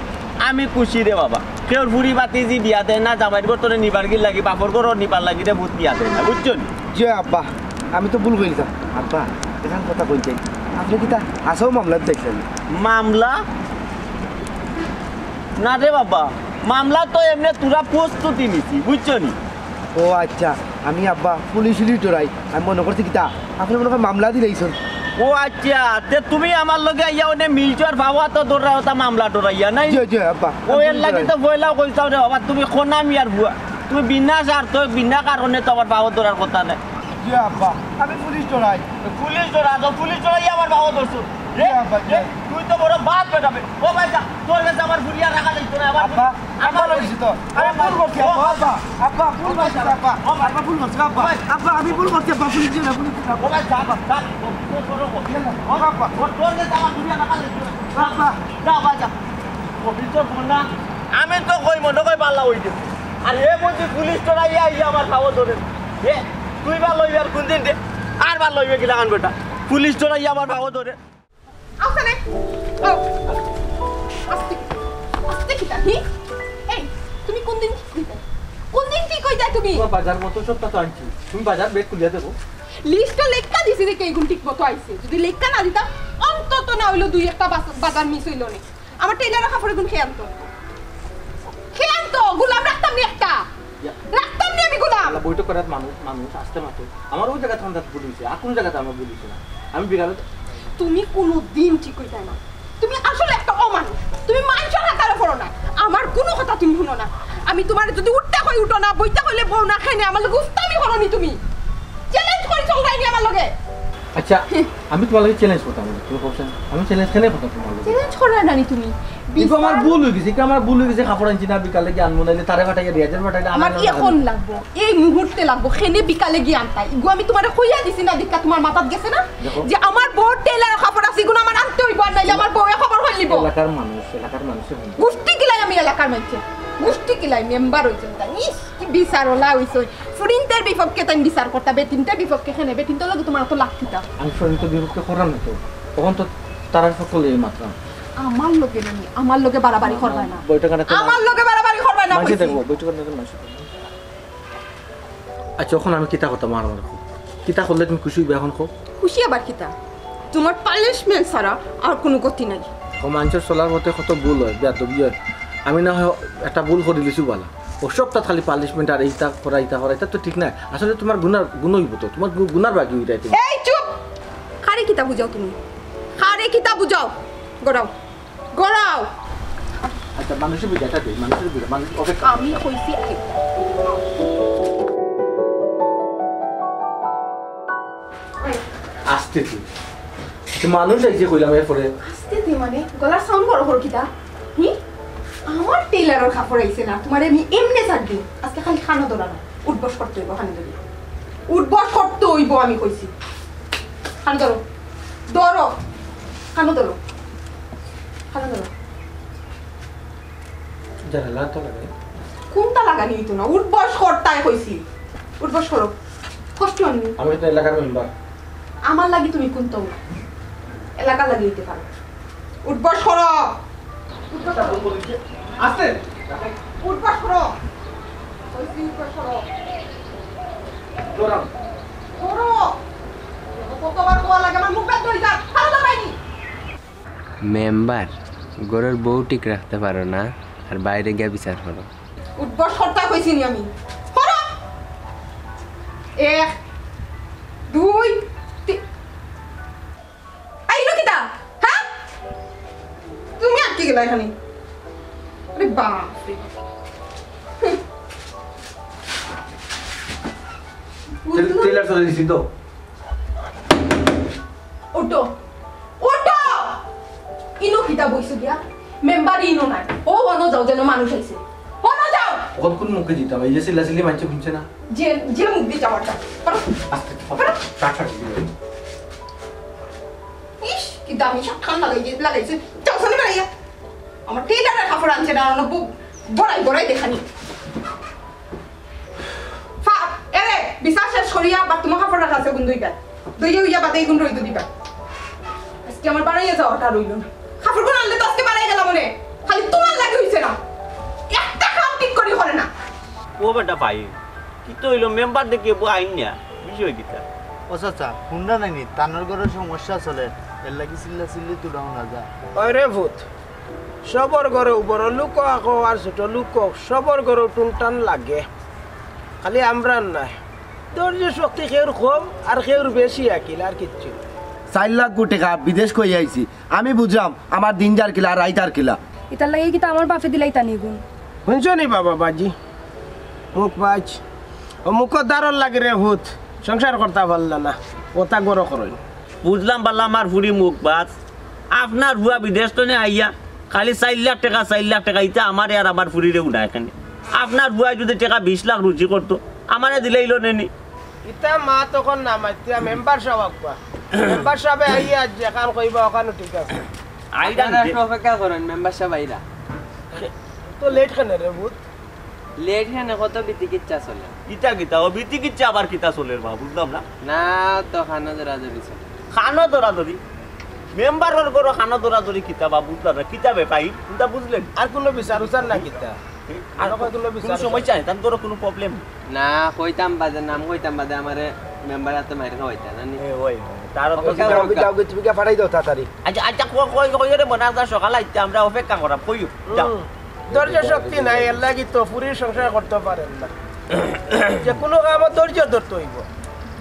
আমি খুশি রে বাবা। কেউর ফুরি ভাতিজি বিয়া দেয় না, জামাইর ঘর থনে নিবার গি লাগি, বাপর ঘরো নিবার লাগি রে পুত বিয়া দেয় না, বুঝছো নি? জি আব্বা, আমি তো ভুল করিলিছি। আব্বা, এখান কথা কইতে, আপনে কিতা হাছাউ মামলা দিতাইছইন? মামলা? না রে বাবা, মামলা তো এমনে থুড়া প্রস্তুতি নিছি, বুঝছো নি? ও আচ্ছা, আমি আব্বা পুলিশ উলিশ ডরাই, আমি মনো করছি কিতা, আপনে মনো অয় মামলা দিলাইছইন। ও আচ্ছা, তে তুমি আমার লগে আইয়া অনে মিলছো আর বাবা তো ডরাও তা মামলা ডরাইয়া নাই? জি, জি, আব্বা, ও আমি এরলাগি ডরাই। তো পয়লাউ কইতাম রে বাবা, তুমি কোন মিয়ার ফুয়া, তুমি বিনা স্বার্থে, বিনা কারণে তো আমার বাবা ডরার কথা নায়। জি আব্বা, আমি পুলিশ ডরাই। পুলিশ ডরা তো, পুলিশ ডরাইয়া আমার বাবা ধরছো। রে, জি আব্বা, জি। রে, তুই তো বড় বাদ বেটা বে। ও ভাই যা, তোর গেছে আমার ফুরিরে রাখা যাইতো না, আবার আব্বা, আমি ভালা অইছি তো। আরে ভুল করছি আব্বা, আব্বা, আব্বা, ভুল করছি আব্বা। ও ভাই। আব্বা, ভুল করছি আব্বা। ও ভাই। আব্বা, আমি ভুল করছি আব্বা, পুলিশ ডরাই, পুলিশ ডরাই। ও ভাই যা, যা, তোর, তোর, তোর, ও আব্বা। ও তোর গেছে আমার ফুরিরে রাখা যাইতো না। আব্বা। যা ভাই যা। ও ভিতর ফোন না। আমি তো কই মনো কই ভালা অই যাইবো। আর এ বুঝি পুলিশ ডরাইয়া আইয়া আমার বাবা ধরে। এ, তুই ভালা অইবে আর কুনদিন রে? আর ভালা অইবে কিলাখান বেটা? পুলিশ ডরাইয়া আমার বাবা ধরে। আস্তে নে। ও। আস্তে। আস্তে কিতা, হি? এই, তুমি কুনদিন ঠিক অইতায়? কুনদিন ঠিক অইতায় তুমি? বাবা, বাজার মতো সবটা তো আনছি। তুমি বাজার ব্যাগ খুলিয়া দেখো। লিস্টো লেখা দিছি দেখি ইগুন ঠিক মতো আইছে। যুদি লেখা না দিতাম, অন্তত না অইলো দুই একটা বাস-, বাজার মিস অইলো নে। আমার টেইলারর কাপড় ইগুন কে আনতো? কে আনতো? গোলাম রাখতাম নি একটা? ইয়া। রাখতাম নি আমি গোলাম? আল্লাহ, বৈঠক করার মানুষ, মানুষ আসতে মাত্র। আমার ওই জায়গাতে আমার ভুল অইছে, আর কোনো জায়গাতে আমার ভুল অইছে না। আমি বিকালে তুমি কুনুদিন ঠিক অইতায় না। তুমি আসলে একটা অমানুষ। তুমি মানষর কাতারো পড়ো না। আমার কুনু কথা তুমি হুনো না। আমি তুমারে যুদি উঠতা কই উঠো না, বইতা কইলে বও না, কেনে আমার লগে উস্তামি করো নি তুমি? চ্যালেঞ্জ করি চলরায় নি আমার লগে? আচ্ছা, আমি তুমার লগে চ্যালেঞ্জ করতাম না, তুমি কওছাইন? আমি চ্যালেঞ্জ কেনে করতাম তুমার লগে? চ্যালেঞ্জ কররায় না নি তুমি? কিন্তু আমার ভুল অই গেছে, কিন্তু আমার ভুল অই গেছে, কাপড় আনছি না, বিকালে গিয়া আনমু, নাইলে তারে পাঠাইয়া রিয়াজরে পাঠাইলে আমার আমার এখন লাগবো, এই মুহূর্তে লাগবো, কেনে বিকালে গিয়া আনতায়। ইগু আমি তুমারে কইয়া দিছি না, দেখা তুমার মাথাত গেছে না? দেখো। যে আমার বউর টেইলারর কাপড় আছে, ইগুন আমার আনতে অইবো, আর নাইলে আমার বউয়ে খবর করি নিবো। এলাকার মানুষ, এলাকার মানুষে বলবে। গুষ্টি কিলাই আমি এলাকার মাইনষে। গুষ্টি কিলাই মেম্বার অইছইন তাইন। ইস, কি বিচারওয়ালা অইছইন। ফুরিন্তর বিপক্ষে তাইন বিচার করতা, বেটিন্তর বিপক্ষে কেনে? বেটিন্তর লগে তুমার অত লাগ কিতা? আমি ফুরিন্তর বিপক্ষে কররাম না তো। অখন তো তারার পক্ষ লইয়া মাতরাম। আমার লগে না নি, আমার লগে বাড়াবাড়ি কররায় না। বইটা কানে তো আমার লগে বাড়াবাড়ি কররায় না মানষে কইছি। দেখবো, বইটা কানে তো মানষে দেখবো। আচ্ছা, অখন আমি কিতা করতাম আর আমার কও? কিতা করলে তুমি খুশি অইবায় অখন কও? খুশি আবার কিতা? তুমার পানিশমেন্ট ছাড়া আর কুনু গতি নাই। ও মানষর চলার পথে কত ভুল অয়, বেয়াদবি অয়। আমি না হয় একটা ভুল করিলিছি বালা। ও সবটা খালি পানিশমেন্ট আর ইতা করা, ইতা করা, ইতা তো ঠিক নায়। আসলে তুমার গুনার, গুন অইবো তো। তুমার গু-, গুনার বাগি অইরায় তুমি। এই চুপ! কারে কিতা বুঝাও তুমি? কারে কিতা বুঝাও? গড়াও। গড়াও। আচ্ছা, মানষে বুঝাইতা দে, মানষে বুঝা, মানুষ অপেক্ষা আমি করে। কইছি আগে। আস্তে তুই। আচ্ছা, মানুষ আইছে কইলাম এরপরে। আস্তে তুই মানে গলার সাউন্ড বড় করো কিতা? হি? আমার টেইলারর কাপড় আইছে না, তুমারে আমি এমনে ছাড় দিমু। আজকে খালি কানো ধরা না, উঠবস করতে অইবো কানো ধরি। উঠবস করতে অইবো আমি কইছি। কানো ধরো। ধরো। কানো ধরো। কানো ধরো। জানালা তো লাগাই। কুনতা লাগানি অইতো না? উঠবস করতায় কইছি। উঠবস করো। কষ্ট অয়নি? আমি তো এলাকার মেম্বার। আমার লাগি তুমি কুনতাউ না। এলাকার লাগি অইতে পারো। উঠবস করো। উঠবস করো। আস্তে। উঠবস করো। কইছি উঠবস করো। ধরো। ধরো। কতবার কওয়া লাগে আমার মুখ ব্যথা অই যায়। কারো তো পাইনি। মেম্বার, ঘরর বউ ঠিক রাখতে পারো না, আর বাইরে গিয়া বিচার করো। উঠবস করতা কইছি নি আমি? করো। এক, দুই, তিন। আইলো কিতা? হ্যাঁ? তুমি আটকি গেলা এখানে। আরে বাপ রে। টেইলার চলে দিছি তো। উঠো, উঠো। ইনো কিতা বইছো গিয়া? মেম্বার ইনো নাই। ও অনো যাও, যেন মানুষ আইছে। অনো যাও। অখন কোন মুখে দিতাম? এই যে চিল্লাচিল্লি মাইনষে হুনছে না? যে, যে মুখ দি যাওয়ার যাও। পারো? আস্তে, পারো? কাট, কাট, কাট। ইস, কি দামি শার্ট খান লাগাই, লাগাইছে। যাও, সামনে বাড়াইয়া। আমার টেইলারের কাপড় আনছে না, অনো বুক বড়াই বড়াই দেখানি। ফা-, এরে, বিচার শেষ করিয়া বাথরুমো কাপড় রাখা আছে, গুন ধুইবা। ধুইয়া উইয়া বাদে ইগুন রইদো দিবা। আজকে আমার বাড়াইয়া যাওয়াটা রইল না। কাপড়গুন আনলে তো আজকে বাড়াই গেলাম মনে। খালি তোমার লাগি হইছে না। একটা কাম ঠিক করি করে না। ও বেটা ভাই, কিতা অইলো? মেম্বার দেখি বউ আইন না। বিষয় কিতা? ও চাচা, হুনরা নাইনি, তানর ঘরো সমস্যা চলে, এর লাগি চিল্লা চিল্লি তুড়াও না যা। ওই রে ভূত, সবর ঘরো বড় লোক আকো আর ছোট লোক, সবর ঘরো টুনটান লাগে। খালি আমরার নায়। ধৈর্য শক্তি কেউর কম আর কেউর বেশি আকিল, আর কিচ্ছু না। চাইর লাখ টেকা বিদেশ কই আইছি, আমি বুঝলাম আমার দিন যার কিলা আর রাইত আর কিলা। ইতার লাগি কিতা আমার বাপে দিলাইতা নি গুন? হুনছো নি বাবা বাজি? মুখ বাজ। ও মুখো দারর লাগে রে ভূত, সংসার করতা পারলা না, ওতা গরো করইন। বুঝলাম বালা আমার ফুরি মুখ বাজ। আপনার ফুয়া বিদেশ তনে আইয়া খালি চাইর লাখ টেকা, চাইর লাখ টেকা, ইতা আমারে আর আমার ফুরিরে উনায় কেনে। আপনার ফুয়ায় যুদি টেকা বিশ লাখ রুজি করতো, আমারে দিলাইলো নে নি। ইতা মা তখন না মাতিয়া মেম্বার সাব আউক্কা। মেম্বার সাবে আইয়া যেখান কইবা ওখানো ঠিক আছে। আইরা আপনারা নি। একটু অপেক্ষা করইন, মেম্বার সাব আইরা। তো লেট কেনে রে ভূত? লেট কেনে, কত বিতিকিচ্ছা চলে। কিতা কিতা? ও বিতিকিচ্ছা আবার কিতা চলের বা? বুঝলাম না। না, তো খানো দৌড়াদৌড়ি চলে। খানো দৌড়াদৌড়ি? মেম্বারর ঘরো খানো দৌড়াদৌড়ি কিতা বা? বুঝলাম না। কিতা বে ভাই? কোনটা বুঝলেন? আর কোনো বিচার উচার না কিতা? আর আর কোনো বিচার কোনো উচার? সমস্যা নাই, তার ঘরো কোনো প্রবলেম নেই। না, কইতাম বাদে, নাম কইতাম বাদে, আমারে মেম্বার আতে মাইর খাওয়াইতা না নি? এ, ওই, ওই। তার তো ওকে, যাও, যাও, যাও, তুমি গিয়া ফাটাই দাও তাড়াতাড়ি। আচ্ছা, আচ্ছা, কই, কই, কই রে, বনার যা সকাল আইতে আমরা অপেক্ষা করাম, কইও, যাও। হুম। ধৈর্য শক্তি নাই, এর লাগি তো ফুরির সংসার করতে পারেন না। যে কোনো কামো ধৈর্য ধরতে হইব,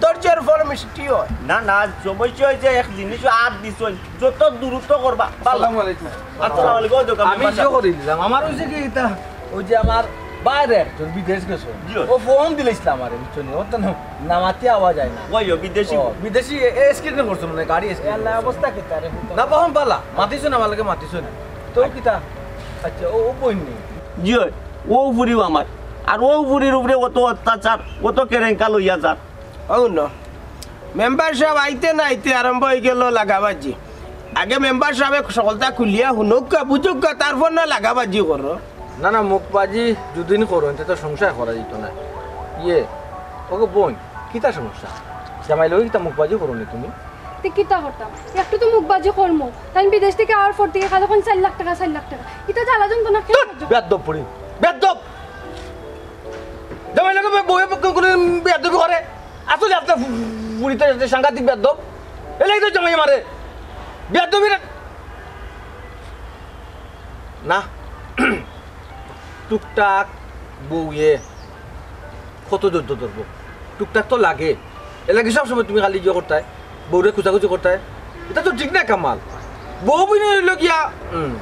ধৈর্যর ফল মিষ্টি হয়। না, না, সমস্যা হয়েছে এক জিনিস আর দিছইন, যত দ্রুত করবা, ভালো। আসসালামু আলাইকুম। আসসালামু আলাইকুম, ওই দোকান আমি বাসা। ইয়ে করে দিলাম, আমার হয়েছে কি এটা, ওই যে আমার বাইরে একজন বিদেশ গেছে, জি। ও ফোন দিলাইছিল আমারে, বুঝছো নি? ওর তো না-, নামাতে আওয়া যায় না। ওই, ও বিদেশি ও, বউ। বিদেশি এ-, এ স্ক্রিনে করছো মানে, গাড়ি স্ক্রিনে আল্লাহ করছো। অবস্থা কিতা রে? না, বাহন বালা, মাতিছো না, আমার লগে মাতিছো না। তো কিতা? আচ্ছা, ও, ও বইন নি? জি হয়, ও ফুরিও আমার। আর ও ফুরির উপরে অত অত্যাচার, অত কেরেঙ্কা লইয়া যার। ও ন, মেম্বার সাব আইতে না আইতে আরম্ভ হয়ে গেল লাগাবাজি। আগে মেম্বার সাবে সকলতা খুলিয়া হুনউক্কা, বুঝউক্কা, তারপর না লাগাবাজি করো। না, না, মুখবাজি যুদি নি করো, এতে তো সংসার করা যেত না। ইয়ে, ওগো বইন, কিতা সমস্যা? জামাই লগে কিতা মুখবাজি করো নি তুমি? তে কিতা করতাম? একটু তো মুখবাজি করমু। তাইন বিদেশ থাকি আওয়ার পর থাকি খালি কইন চাইর লাখ টেকা, চাইর লাখ টেকা। ইতা জ্বালা যন্ত্রণা কেনে ধৈর্য, সহ্য? বেয়াদব ফুরি, বেয়াদব। জামাই লগে বউ, বউ, বউ, বউ, বেয়াদবি করে। আসলে আপনার ফু-, ফু-, ফুরি তো সাংঘাতিক বেয়াদব। এলাই তো জামাই মারে। বেয়াদবি রে। না। টুকটাক বউয়ে কত ধৈর্য ধরবো? টুকটাক তো লাগে। এর লাগি সবসময় তুমি খালি ইয়ে করতায়, বউরে খুঁজাখুঁজি করতায়। এটা তো ঠিক না, কামাল। বউ বইন হইল গিয়া, হুম,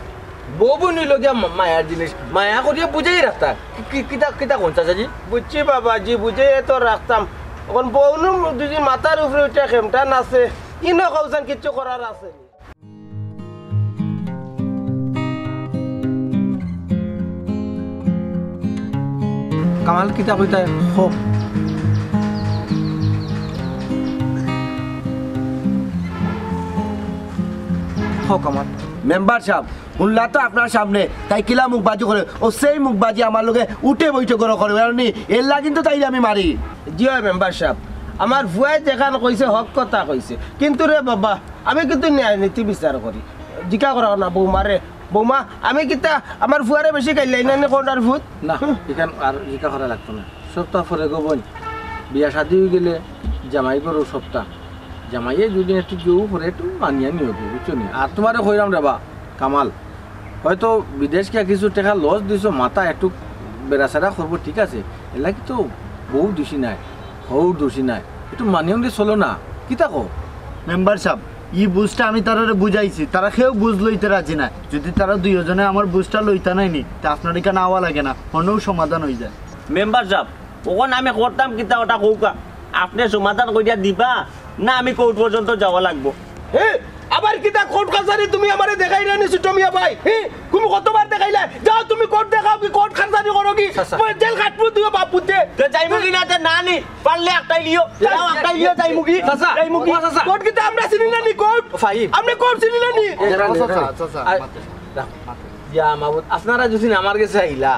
বউ বইন হইল গিয়া মা-, মায়ার জিনিস। মায়া করিয়া বুঝাই রাখতা। কি, কি, কিতা, কিতা কোন চাচাজি? বুঝছি বাবাজি, বুঝাই তো রাখতাম। এখন বউ নু দুদিন মাথার উপরে উঠে খেমটা নাচে। ইনো কৌশল কিচ্ছু করার আছে নি। কামাল কিতা কইতায়? হো। হো কামাল। মেম্বার সাব, হুনলা তো আপনার সামনে, তাই কিলা মুখবাজি করে, ও সেই মুখবাজি আমার লগে উঠে বৈঠক করে করে, বুঝলি? এর লাগি তো তাই আমি মারি। জি হয় মেম্বার সাব, আমার ফুয়ায় যেখান কইছে হক কথা কইছে, কিন্তু রে বাবা, আমি কিন্তু ন্যায় নীতি বিচার করি। জিকা করা না বৌমারে, বৌমা, আমি কিতা আমার ফুয়ারে বেশি গাইলাই না নি কোনটার ভূত? না, হুম। এখান আর জিকা করা লাগতো না। সপ্তাহ পরে গো বইন, বিয়া শাদি হয়ে গেলে জামাই করো সপ্তাহ। জামাইয়ে যদি একটু জোর করে একটু মানিয়া নিও, বুঝছো নি? আর তোমারে কইরাম রে বা, কামাল, হয়তো বিদেশ গিয়া কিছু টেকা লস দিছো, মাথা একটু বেড়াছেড়া করবো, ঠিক আছে, এর লাগি তো বউ দোষী নায়, হউ দোষী নায়, একটু মানিয়ে নিয়ে চলো না, কিতা কও? মেম্বার সাব, ই বুঝটা আমি তারারে বুঝাইছি, তারা কেউ বুঝ লইতে রাজি নায়। যদি তারা দুইজনে আমার বুঝটা লইতা নায় নি, তে আপনার এখানে আওয়া লাগে না, হনেও সমাধান অই যায়। মেম্বার সাব, অখন আমি করতাম কিতা, ওটা কউক্কা। আপনে সমাধান করিয়া দিবা না আমি কোর্ট পর্যন্ত যাওয়া লাগবো? হে, আবার কিতা কোর্ট কাছারি তুমি আমারে দেখাইরায় নি ছোট মিয়া ভাই? হে, তুমি কতবার দেখাইলায়? যাও তুমি কোর্ট দেখাও কি কোর্ট কাছারি করো কি? চাচা। জেল খাটবো তুইও বাপ পুতে। তে যাইমু কি না, তে না নি? পারলে একটাই লিও। যাও, একটাই লিও, যাইমু কি? চাচা, যাইমু কি? ও চাচা। কোর্ট কিতা আমরা চিনি না নি কোর্ট? ফাহিম। আপনে কোর্ট চিনি না নি? এ, এ, এ, চাচা, এ, চাচা, আ, মাতে। রাখ, মাতে। ইয়া মাবুদ, আপনারা যদি আমার গেছে আইলা,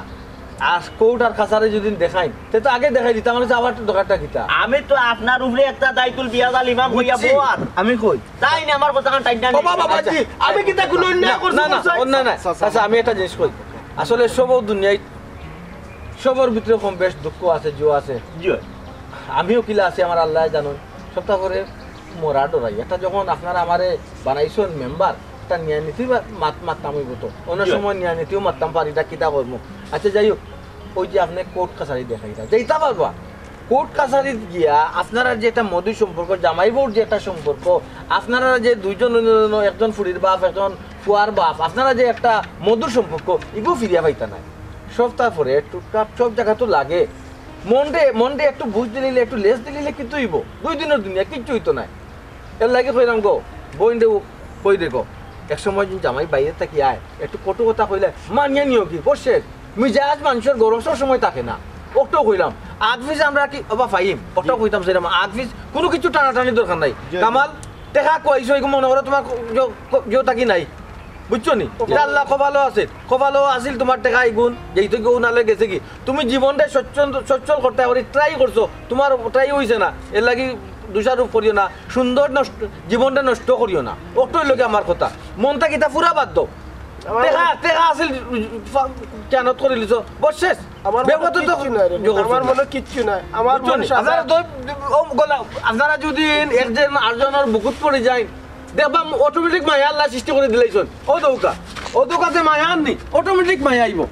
আর কোর্ট আর কাছারি যদি দেখাইন, তে তো আগে দেখাই দিতাম, আমার কাছে আবার দরকারটা কিতা? আমি তো আপনার উপরে একটা দায়িত্বল বিয়াদাল ইমাম হইয়া বুঝছি। বওয়ার। আমি কই? তাই না, আমার কথা কান টাইট না ও বাবা, বাবাজি, আমি কিতা কোনো অন্যায় না, করছি? না, না, বলছি? অন্যায় না। চাচা, আমি একটা জিনিস কই। আসলে সব দুনিয়ায়, সবর ভিতরে কম বেশ দুঃখ আছে, জো আছে। জি। আমিও কিলা আছি, আমার আল্লায় জানইন। সপ্তাহ করে মরা ডরাই। একটা যখন আপনারা আমারে বানাইছইন মেম্বার, একটা ন্যায় নীতি বা-, মাত-, মাততাম অইবো তো। অন্য জি। সময় ন্যায় নীতিও মাততাম পারি, এটা কিতা করবো? আচ্ছা, যাই হোক, ওই যে আপনে কোর্ট কাছারি দেখাইরা, যাইতা পারবা। কোর্ট কাছারিত গিয়া আপনারা যে একটা মধুর সম্পর্ক, জামাই বউর যে একটা সম্পর্ক, আপনারা যে দুইজন, একজন ফুড়ির বাপ, একজন ফুয়ার বাপ, আপনারা যে একটা মধুর সম্পর্ক, ইগু ফিরিয়া পাইতা নায়। সপ্তাহ পরে একটু কাপ সব জায়গা তো লাগে। মনরে, মনরে একটু বুঝ দিলিলে, একটু লেজ দিলিলে কিন্তু অইবো। দুই দিনর দুনিয়া কিচ্ছু অইতো নায়। এর লাগি কইলাম গো, বইনরে কই দেখো, এক সময় যদি জামাই বাইরে থাকি আয়, একটু কটু কথা কইলে মানিয়া নিও কি? বসে মিজাজ মানুষর গরম সব সময় থাকে না। অটাও কইলাম, আগ পিছ আমরা কি, ওবা ফাহিম, অটাও কইতাম সেরকম, আগ পিছ কোনো কিছু টানাটানি দরকার নাই। জি। কামাল, টেকা কইছো, এগু মনে করো তোমার জো-, জো থাকি নাই। বুঝছো নি? ওবা। এটা আল্লাহ কপালো আছে, কপালো আছিল তোমার টেকা এগুন, যেই তো কেউ নালে গেছে কি। তুমি জীবনটা সচ্ছল, সচ্ছল করতে পারি ট্রাই করছো, তোমার ট্রাই হইছে না, এর লাগি দোষারোপ করিও না। সুন্দর নষ্ট, জীবনটা নষ্ট করিও না। অটাউ লগে আমার কথা। মনটা কিতা পুরা বাদ দাও। আমার টেকা, মনে টেকা আছিল, ফা-, কেন করে লিছো? বস শেষ। আমার মনে বেগত তো কিচ্ছু নাই রে। জোর করছো আমার না। মনে কিচ্ছু নাই। আমার বুঝছো মনে নি? সাদা। আপনারা তো, ও গলা, আপনারা যদি একজন আরজনর বুকুত পড়ি যাইন, দেখবা অটোমেটিক মায়া আল্লাহ সৃষ্টি করি দিলাইছইন। ও দৌকা, ও দৌকা যে মায়া আননি, অটোমেটিক মায়া আইবো।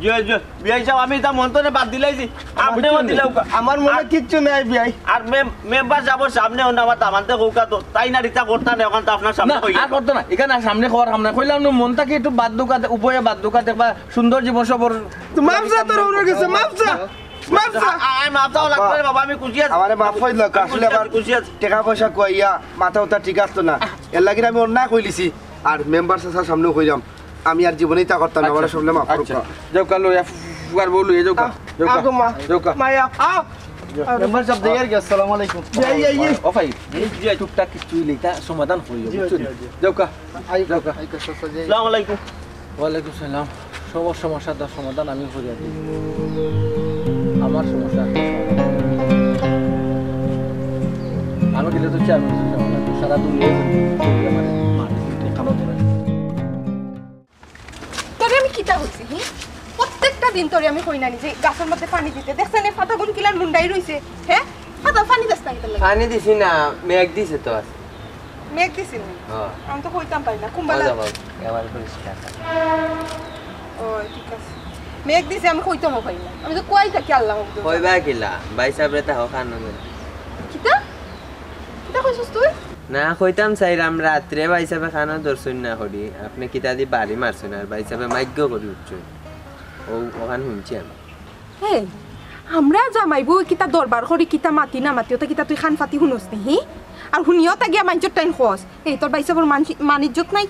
জি, জি, বিয়াই সাব, আমি ইতা মন থনে বাদ দিলাইছি। আপনেও বুঝছো নি? দিলাউকা। আমার মনে আর, কিচ্ছু নাই, বিয়াই। আর মেম-, মেম্বার সাবর সামনে অনো আমার দামান্দে কউকা তো, তাইন আর ইতা করতা না, অখান তো আপনার সামনে না, কইয়া। আর করতো না। ইখান আর সামনে কওয়ার কাম নাই। কইলাম না, মন থাকি একটু বাদ দৌকা, উপায়ে বাদ দৌকা, দেখবা সুন্দর জীবন সফর। তো মাফ চা তোর ওর গেছে, মাফ চা। মাফ চা। আ-, আ-, আ-, মাফ চাওয়া লাগতো না রে বাবা, আমি খুশি আছি। আমারে মাফ করি দিলাউকা, আমি আসলে খুশি আছি, আমার খুশি আছি। টেকা পয়সা খুয়াইয়া মাথা উতা ঠিক আসতো না। এর লাগি আমি অন্যায় কইলিছি। আর মেম্বার চাচার সামনেও কইলাম, আমি আর জীবনে ইতা করতাম না, আচ্ছা। আমারে সবলে মাফ আচ্ছা। করুক্কা। যাউক্কা, লইয়া ফু-, ফু-, ফুয়ার বউ লইয়া যাউক্কা। আ, যাউক্কা। আগো মা। যাউক্কা। মায়া, আ। যাউক্কা। মেম্বার সাব, যাইয়ার গিয়া, আসসালামু আলাইকুম। যাই, যাই, যাই। ও ভাই, এই যে টুকটাক কিছু অইলে ইতা সমাধান করিও, জি, বুঝছো জি, নি? জি। যাউক্কা। আই-, যাউক্কা। আই-, আচ্ছা, আচ্ছা, যাই। আসসালামু আলাইকুম। ওয়ালাইকুম সালাম। সব সমস্যার সমাধান আমি করিয়া দিই। আমার সমস্যা একটা সমাধান। আমি গেলে তো চেয়ারম্যান সারা দুনিয়া আমার মাটি কামড় ধরে। তোরে আমি কিতা কইছি, হি? প্রত্যেকটা দিন তোরে আমি কই না নি যে গাছর মধ্যে পানি দিতে। দেখছস নি পাতাগুন কিলান মুন্ডাই রইছে, হে? পাতা পানি দেস না কিতার লাগি? পানি দিছি না, মেঘ দিছে তো আজ। মেঘ দিছে নি? হ্যাঁ। আমি তো কইতাম পারি না, কুম্বালা। ভালো, ভালো, এবার পরিষ্কার। ও, ঠিক আছে। মেঘ দিছে, আমি কইতামও পারি না। আমি তো কই থাকি আল্লাহ মাবুদ। কইবা কিলা? ভাই সাবরে তা হক আনন্দ। কিতা? কিতা কইছস তুই? না, কইতাম চাইরাম, রাত্রে ভাই সাবে কানো ধরছইন না করি, আপনে কিতা দি বাড়ি মারছইন, আর ভাই সাবে মাইগ্য করি উঠছইন। ও, অখান হুনছি আমি। হে, আমরা জামাই বউ কিতা দরবার করি, কিতা মাতি না মাতি, ওটা কিতা তুই কান পাতি হুনস নি, হি? আর হুনিও তা গিয়া মানষর টাইম খস। এই, তোর ভাই সাবর মান-, মান ইজ্জত নাই?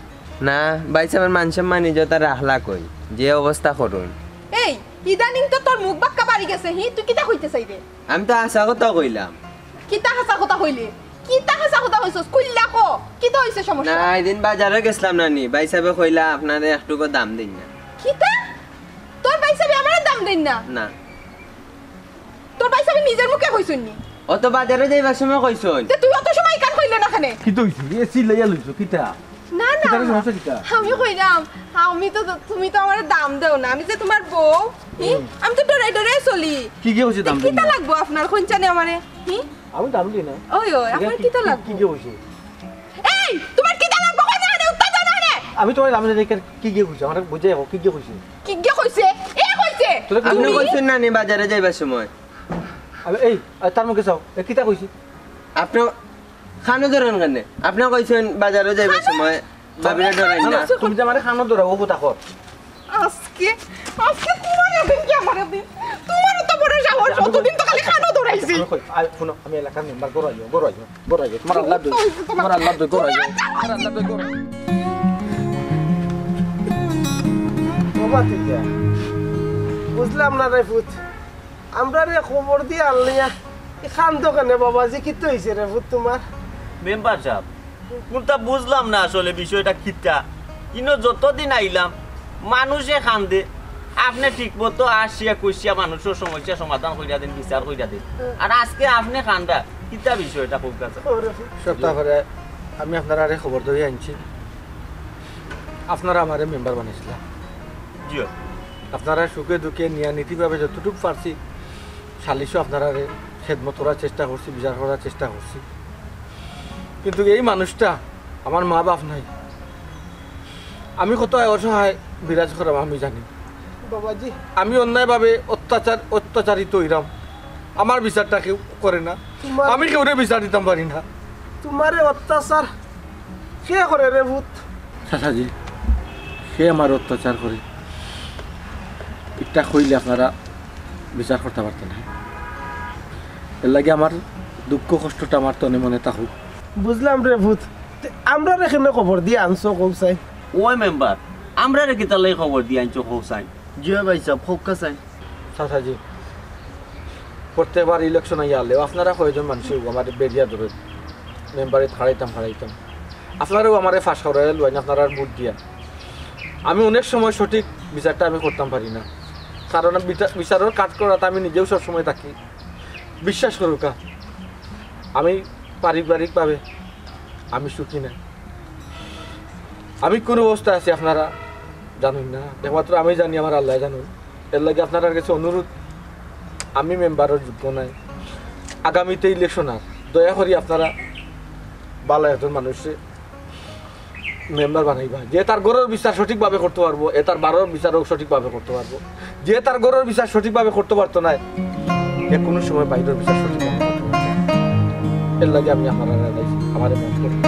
না, ভাই সাবর মান সম্মান ইজ্জত আর রাখলা কই, যে অবস্থা করইন। এই, ইদানিং তো তোর মুখ বাক্কা বাড়ি গেছে, হি? তুই কিতা কইতে চাইরে? আমি তো হাছা কথা কইলাম। কিতা হাছা কথা কইলি? কিতা হাছা কথা কইছস? খুইল্লা ক। কিতা অইছে সমস্যা? না, এদিন বাজারো গেছলাম না নি, ভাই সাবে কইলা আপনারে একটুকু দাম দেইন না। কিতা? তোর ভাই সাবে আমারে দাম দেইন না? না। তোর ভাই সাবে নিজর মুখে কইছইন নি? অত বাজারো যাইবার সময় কইছইন। তে তুই অত সময় ইখান কইলে না কেনে? কিতা অইছে? এ চিল্লাইয়া লইছো, কিতা? না, না। কিতার সমস্যা কিতা? আমি কইরাম, আমি তো, তুমি তো আমারে দাম দেও না। আমি যে তুমার বউ, ই, হুম। আমি তো ডরাই ডরাই চলি। কি কি অইছে দাম দেইন না? কিতা লাগবো আপনার? কইন চাইন আমারে? হি? আমি দাম দেই না। ওই, ওই, আপনার কিতা লাগবো? কি কি অইছে? এই, তুমার কিতা লাগবো? কইন চাইন উত্তর দেও না রে। আমি তোমার আমি দেখে কি গিয়ে কইছি, আমার বুঝে যাবো কি গিয়ে কইছি। কি গিয়ে কইছে? এ কইছে? তোরা কি আপনি তুমি? কইছেন না নি বাজারে যাইবার সময়? আমি এই, আর তার মুখে চাও, এ কিতা কইছি? আপনি খানো ধরেন কেন? আপনি কইছেন বাজারে যাইবার সময় ভাবিরে ডরাই না। না, তুমি যে আমারে খানো ধরাও, ও কথা কর। আজকে, আজকে তোমার এদিন কি আমার এদিন? তোমার তো বড় সাহস, অতদিন তো খালি খানো ধরাইছি। আমি কই, আ, শুনো, আমি এলাকার মেম্বার, ঘরো আইও, ঘরো আইও, ঘরো আইও। তোমার আল্লাহ দই, তোমার আল্লাহ দই, ঘরো আইও। তোমার আল্লাহ দই, ঘরো আইও। ও ভাতিজা, বুঝলাম না রে পুত, আমরারে খবর দিয়া আনলিয়া, ই কান্দো কেনে বাবাজি, কিতা অইছে রে পুত তোমার? মেম্বার সাব, কুনতা বুঝলাম না আসলে বিষয়টা কিতা। ইনো যতদিন আইলাম, মানুষে কান্দে, আপনে ঠিকমতো আসিয়া কইসিয়া মানুষর সমস্যা সমাধান কইরা দেইন, বিচার কইরা দেইন। আর আজকে আপনে কান্দরা, কিতা বিষয়টা কউক্কা। ওরে। সপ্তাহ পরে আমি আপনারারে খবর ধরি আনছি, আপনারা আমারে মেম্বার বানাইছিলা। জিও। আপনারা সুখে দুঃখে নিয়া নীতিভাবে যতটুকু পারছি, সালিশও আপনারারে খেদমত করার চেষ্টা করছি, বিচার করার চেষ্টা করছি। কিন্তু এই মানুষটা আমার মা বাপ নাই, আমি কত অসহায় বিরাজ করাম আমি জানি। বাবাজি। আমি অন্যায়ভাবে অত্যাচার, অত্যাচারিত হইরাম, আমার বিচারটা কেউ করে না, তোমার আমি কেউরে বিচার দিতাম পারি না। তোমারে অত্যাচার কে করে রে পুত? চাচাজি, সে আমার অত্যাচার করে, এটা কইলে আপনারা বিচার করতে পারতেন না। এর লাগি আমার দুঃখ কষ্টটা আমার তনে মনে থাকুক। বুঝলাম রে পুত, তে আমরারে কেনে খবর দিয়া আনছো কও চাই? ওই মেম্বার, আমরারে কিতার লাগি খবর দিয়া আনছো কও চাই? জি ভাই সাব, কউক্কা চাই। চাচাজি, প্রত্যেকবার ইলেকশন আইয়া আলেও আপনারা কয়জন মানুষে আমার বেরিয়া ধরে মেম্বারে খাড়াইতাম, খাড়াইতাম। আপনারাও আমারে ফাঁস করাইয়া লইন, আপনারা ভোট দিয়া। আমি অনেক সময় সঠিক বিচারটা আমি করতাম পারি না, কারণ আমি বিটা-, বিচারর কাজ করাতে আমি নিজেও সব সময় থাকি। বিশ্বাস করুক্কা, আমি পারিবারিকভাবে আমি সুখী নাই। আমি কোন অবস্থায় আছি আপনারা জানেন না, একমাত্র আমি জানি, আমার আল্লাহ জানেন। এর লাগি আপনারার কাছে অনুরোধ, আমি মেম্বারর যোগ্য নাই। আগামীতে ইলেকশন আর, দয়া করি আপনারা ভালা একজন মানুষরে মেম্বার বানাইবা, যে তার ঘরর বিচার সঠিকভাবে করতে পারবো, এ তার বারর বিচারও সঠিকভাবে করতে পারবো। যে তার ঘরর বিচার সঠিকভাবে করতে পারতো না, এ কোনো সময় বাইরর বিচার সঠিকভাবে করতে পারতো না। এর লাগি আমি আপনারারে জানাইছি, আমারে মাফ করুন।